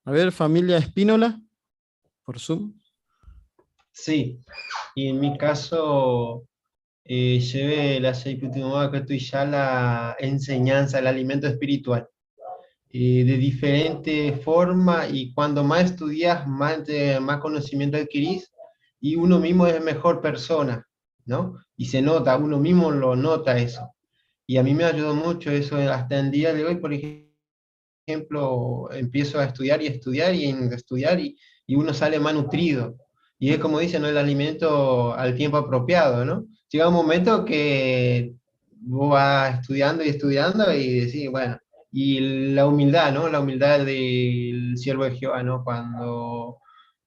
A ver, familia Espínola, por Zoom. Sí, y en mi caso, eh, llevé la que ya la enseñanza, el alimento espiritual. Eh, de diferente forma y cuando más estudias, más, más conocimiento adquirís y uno mismo es mejor persona, ¿no? Y se nota, uno mismo lo nota eso. Y a mí me ayudó mucho eso hasta el día de hoy, por ejemplo, empiezo a estudiar y estudiar y estudiar y, y uno sale más nutrido. Y es como dicen, ¿no? El alimento al tiempo apropiado, ¿no? Llega un momento que vos vas estudiando y estudiando y decís, bueno, y la humildad, ¿no? La humildad del siervo de Jehová, ¿no? Cuando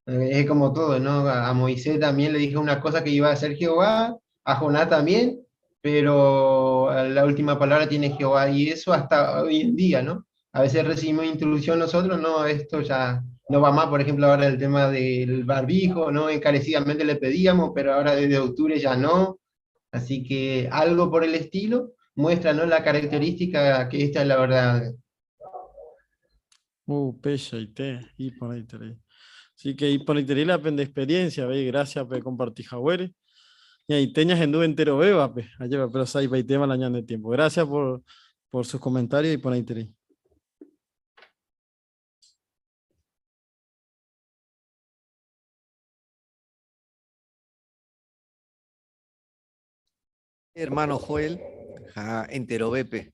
eh, es como todo, ¿no? A Moisés también le dijo una cosa que iba a hacer Jehová, a Jonás también, pero la última palabra tiene Jehová, y eso hasta hoy en día, ¿no? A veces recibimos instrucción nosotros, no, esto ya no va más, por ejemplo, ahora el tema del barbijo, ¿no? Encarecidamente le pedíamos, pero ahora desde octubre ya no, así que algo por el estilo muestra, ¿no? La característica que esta es la verdad. Pecha y te, y por ahí te Así que y por ahí te la pende experiencia, ve, gracias por compartir jagüere. Y ahí teñas en entero beba, pe, allá, pero ahí va tema la de tiempo. Gracias por, por sus comentarios y por ahí te Hermano Joel, ja entero bepe.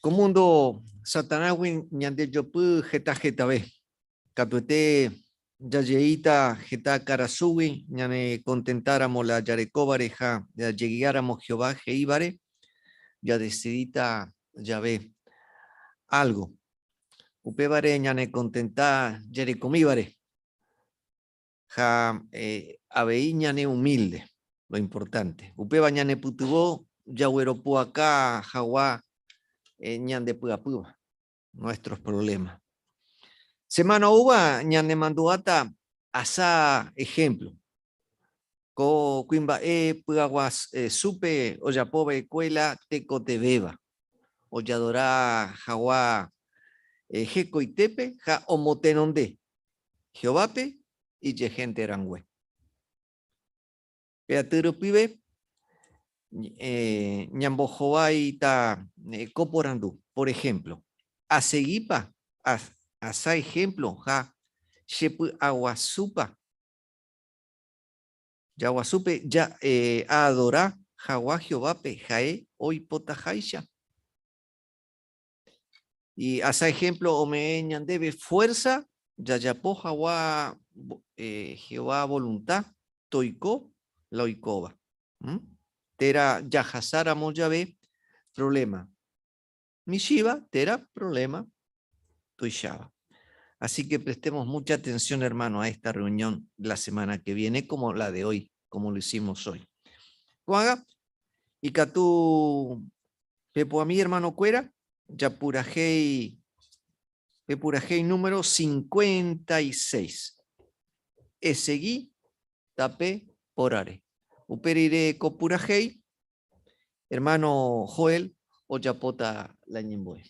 Comundo Satanás ñande yopu jeta jeta be. Katuete yayeita jeta karasuwi ñane contentáramos la yarecóbare ja ya lleguáramos Jehová jeibare ya decidita ya ve algo. Upebare ñane contentá yarecomíbare. Ja eh, avei ñane humilde, lo importante. Upeba ñane putubó yahueropu acá jaguá eh, ñande púa nuestros problemas. Semana uva ñane manduata asa ejemplo. Ko kuimba e puaguas eh, supe oyapobe escuela teco te beba. Oyadorá jaguá eh, jeco y tepe ja omotenonde. Jehovape y gente erangüe. Peatero pibe eh, ñambojovaita eh, coporandú, por ejemplo, a seguipa, a, asa ejemplo, ja, shepu aguasupa, yaguasupe, ya eh, adorá, jaguá Jehovape, jae, hoy potajaisha. Y asa ejemplo, ome ñandebe fuerza, yayapo jaguá, eh, Jehová voluntad, toiko, la oikova. ¿Mm? Tera yahasara moyabe, problema. Mishiva, tera, problema, tuishaba. Así que prestemos mucha atención, hermano, a esta reunión la semana que viene, como la de hoy, como lo hicimos hoy. Cuaga, y katú, pepo a mi hermano cuera, yapurajei, pepurajei número 56. Esegui, tape, porare. Uperire kopurajei, hermano Joel, Oyapota la ñemboe.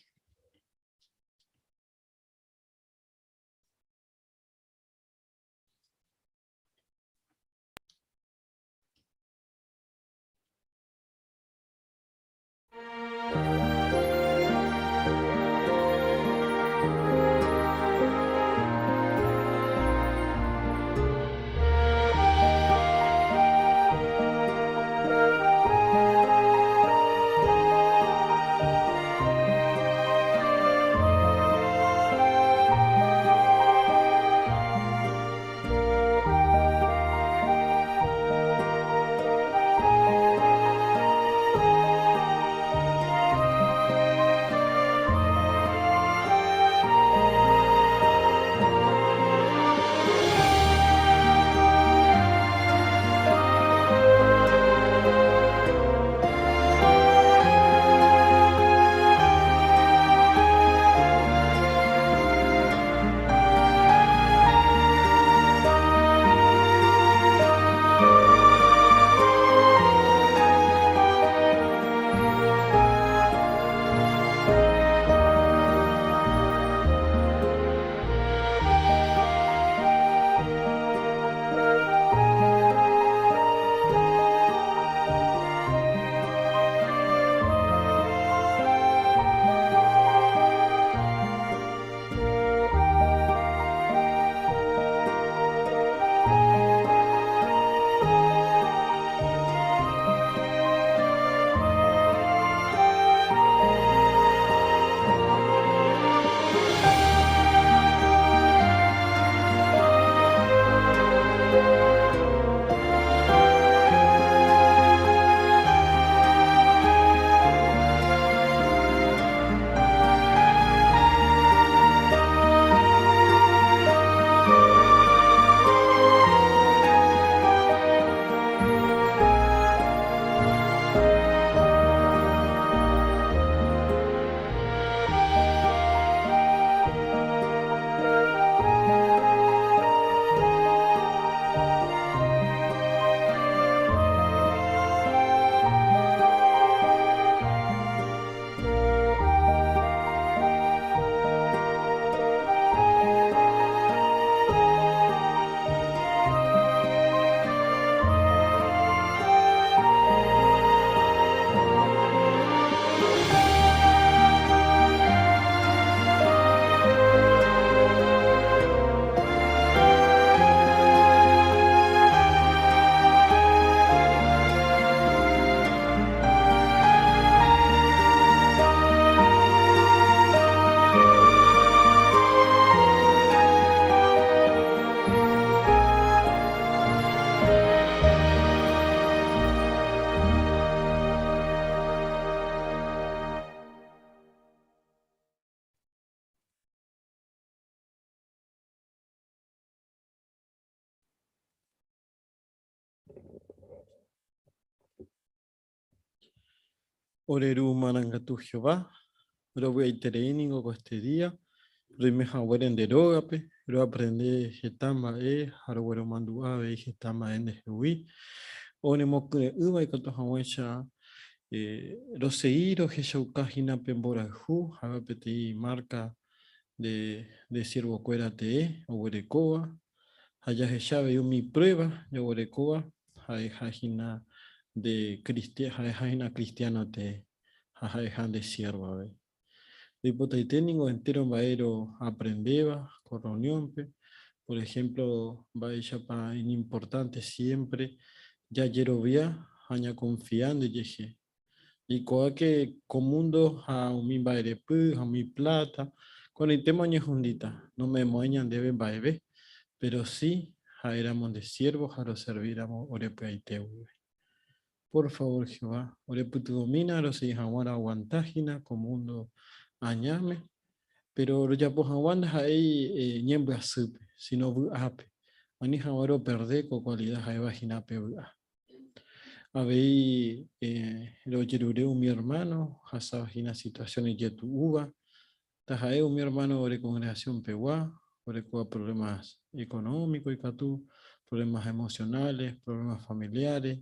Ore Ru marangatu Jehová, rovy'aiterei ningo ko este día, roime haguére nde rógape, roaprende heta mba'e ha rogueromandu'a avei heta mba'e ndehegui, oremokyre'ỹva ikatu hag̃uáicha rosegi rohechauka hína pe mborayhu ha'éva peteĩ marka nde nde siervokuéra tee oguerekóva, ha jahecha avei umi prueba jaguerekóva ha'eha hína nde ha'eha hína cristiano tee ha ha'eha nde siervo avei. Roipotaite ningo entéro mba'e roaprendéva ko reunión-pe, por ejemplo mba'éichapa iñimportánte siémpre jajerovia ha ñakonfia ndejehe. Jaikuaáke ko múndo ha umi mba'erepy ha umi pláta ko'ẽrõitéma oñehundíta, nome'ẽmo'ãi ñandéve mba'eve, péro si ha'éramo nde siérvo ha roservíramo ore py'aite guive. Por favor Jehová, orepytyvõmína rosegi hag̃ua roaguanta hína ko múndo añáme, péro rojapo hag̃ua ndaha'éi ñembyasýpe, síno vy'ápe, ani hag̃ua roperde ko kualida ha'éva hína pe vy'a. Avei rojerure umi ermáno ohasáva hína situasión ijetu'úva, taha'e umi ermáno ore kongregasionpegua, orekóva provlémas ekonómiko ikatu, provlémas emosionales, provlémas familiares,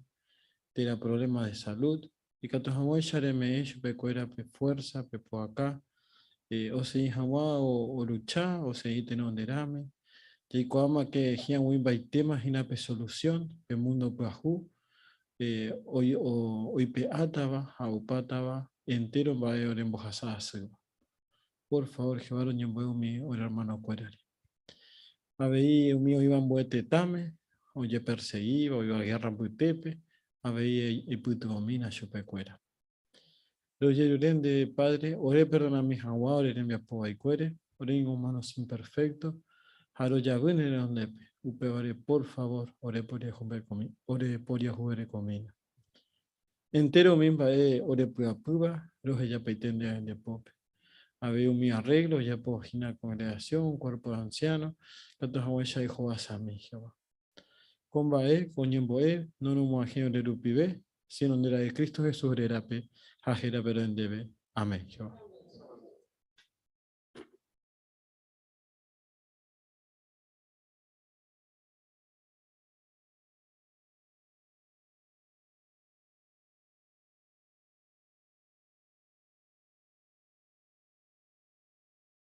térã provlémas de salud, ikatu hag̃uáicha reme'ẽ chupekuéra pe fuérsa, pe pu'aka, osegi hag̃ua olucha, osegi tenonderãme. Jaikuaáma ke hi'ag̃uimbaitéma hína pe solusión, pe múndo pyahu oipe'átava ha opátava entéro mba'e orembohasa asýva. Por favór Jehová roñembo'e umi ore ermanokuérare. Avei umi oĩva ambue tetãme, ojepersegíva, oĩva gérra mbytépe, avei eipytyvõmína chupekuéra. Rojerure nde, Padre, ore perdonami hag̃ua ore rembiapo vaikuére, ore ningo humanos imperfecto, ha rojavy ne renondépe, upévare, por favor, ore poriahuverekomína. Entéro umi mba'e orepy'apýva rohejapaite nde nde pópe. Avei umi arreglo ojapo hína congregación, cuerpo de ancianos, katu hag̃uáicha ehovasami, Jehová. Ko mba'e, ko ñembo'e, no romo'ãhẽ ore rupive, sino nde ra'y Cristo Jesús rérape ha hérape ro'e ndéve. Amén, Jehová.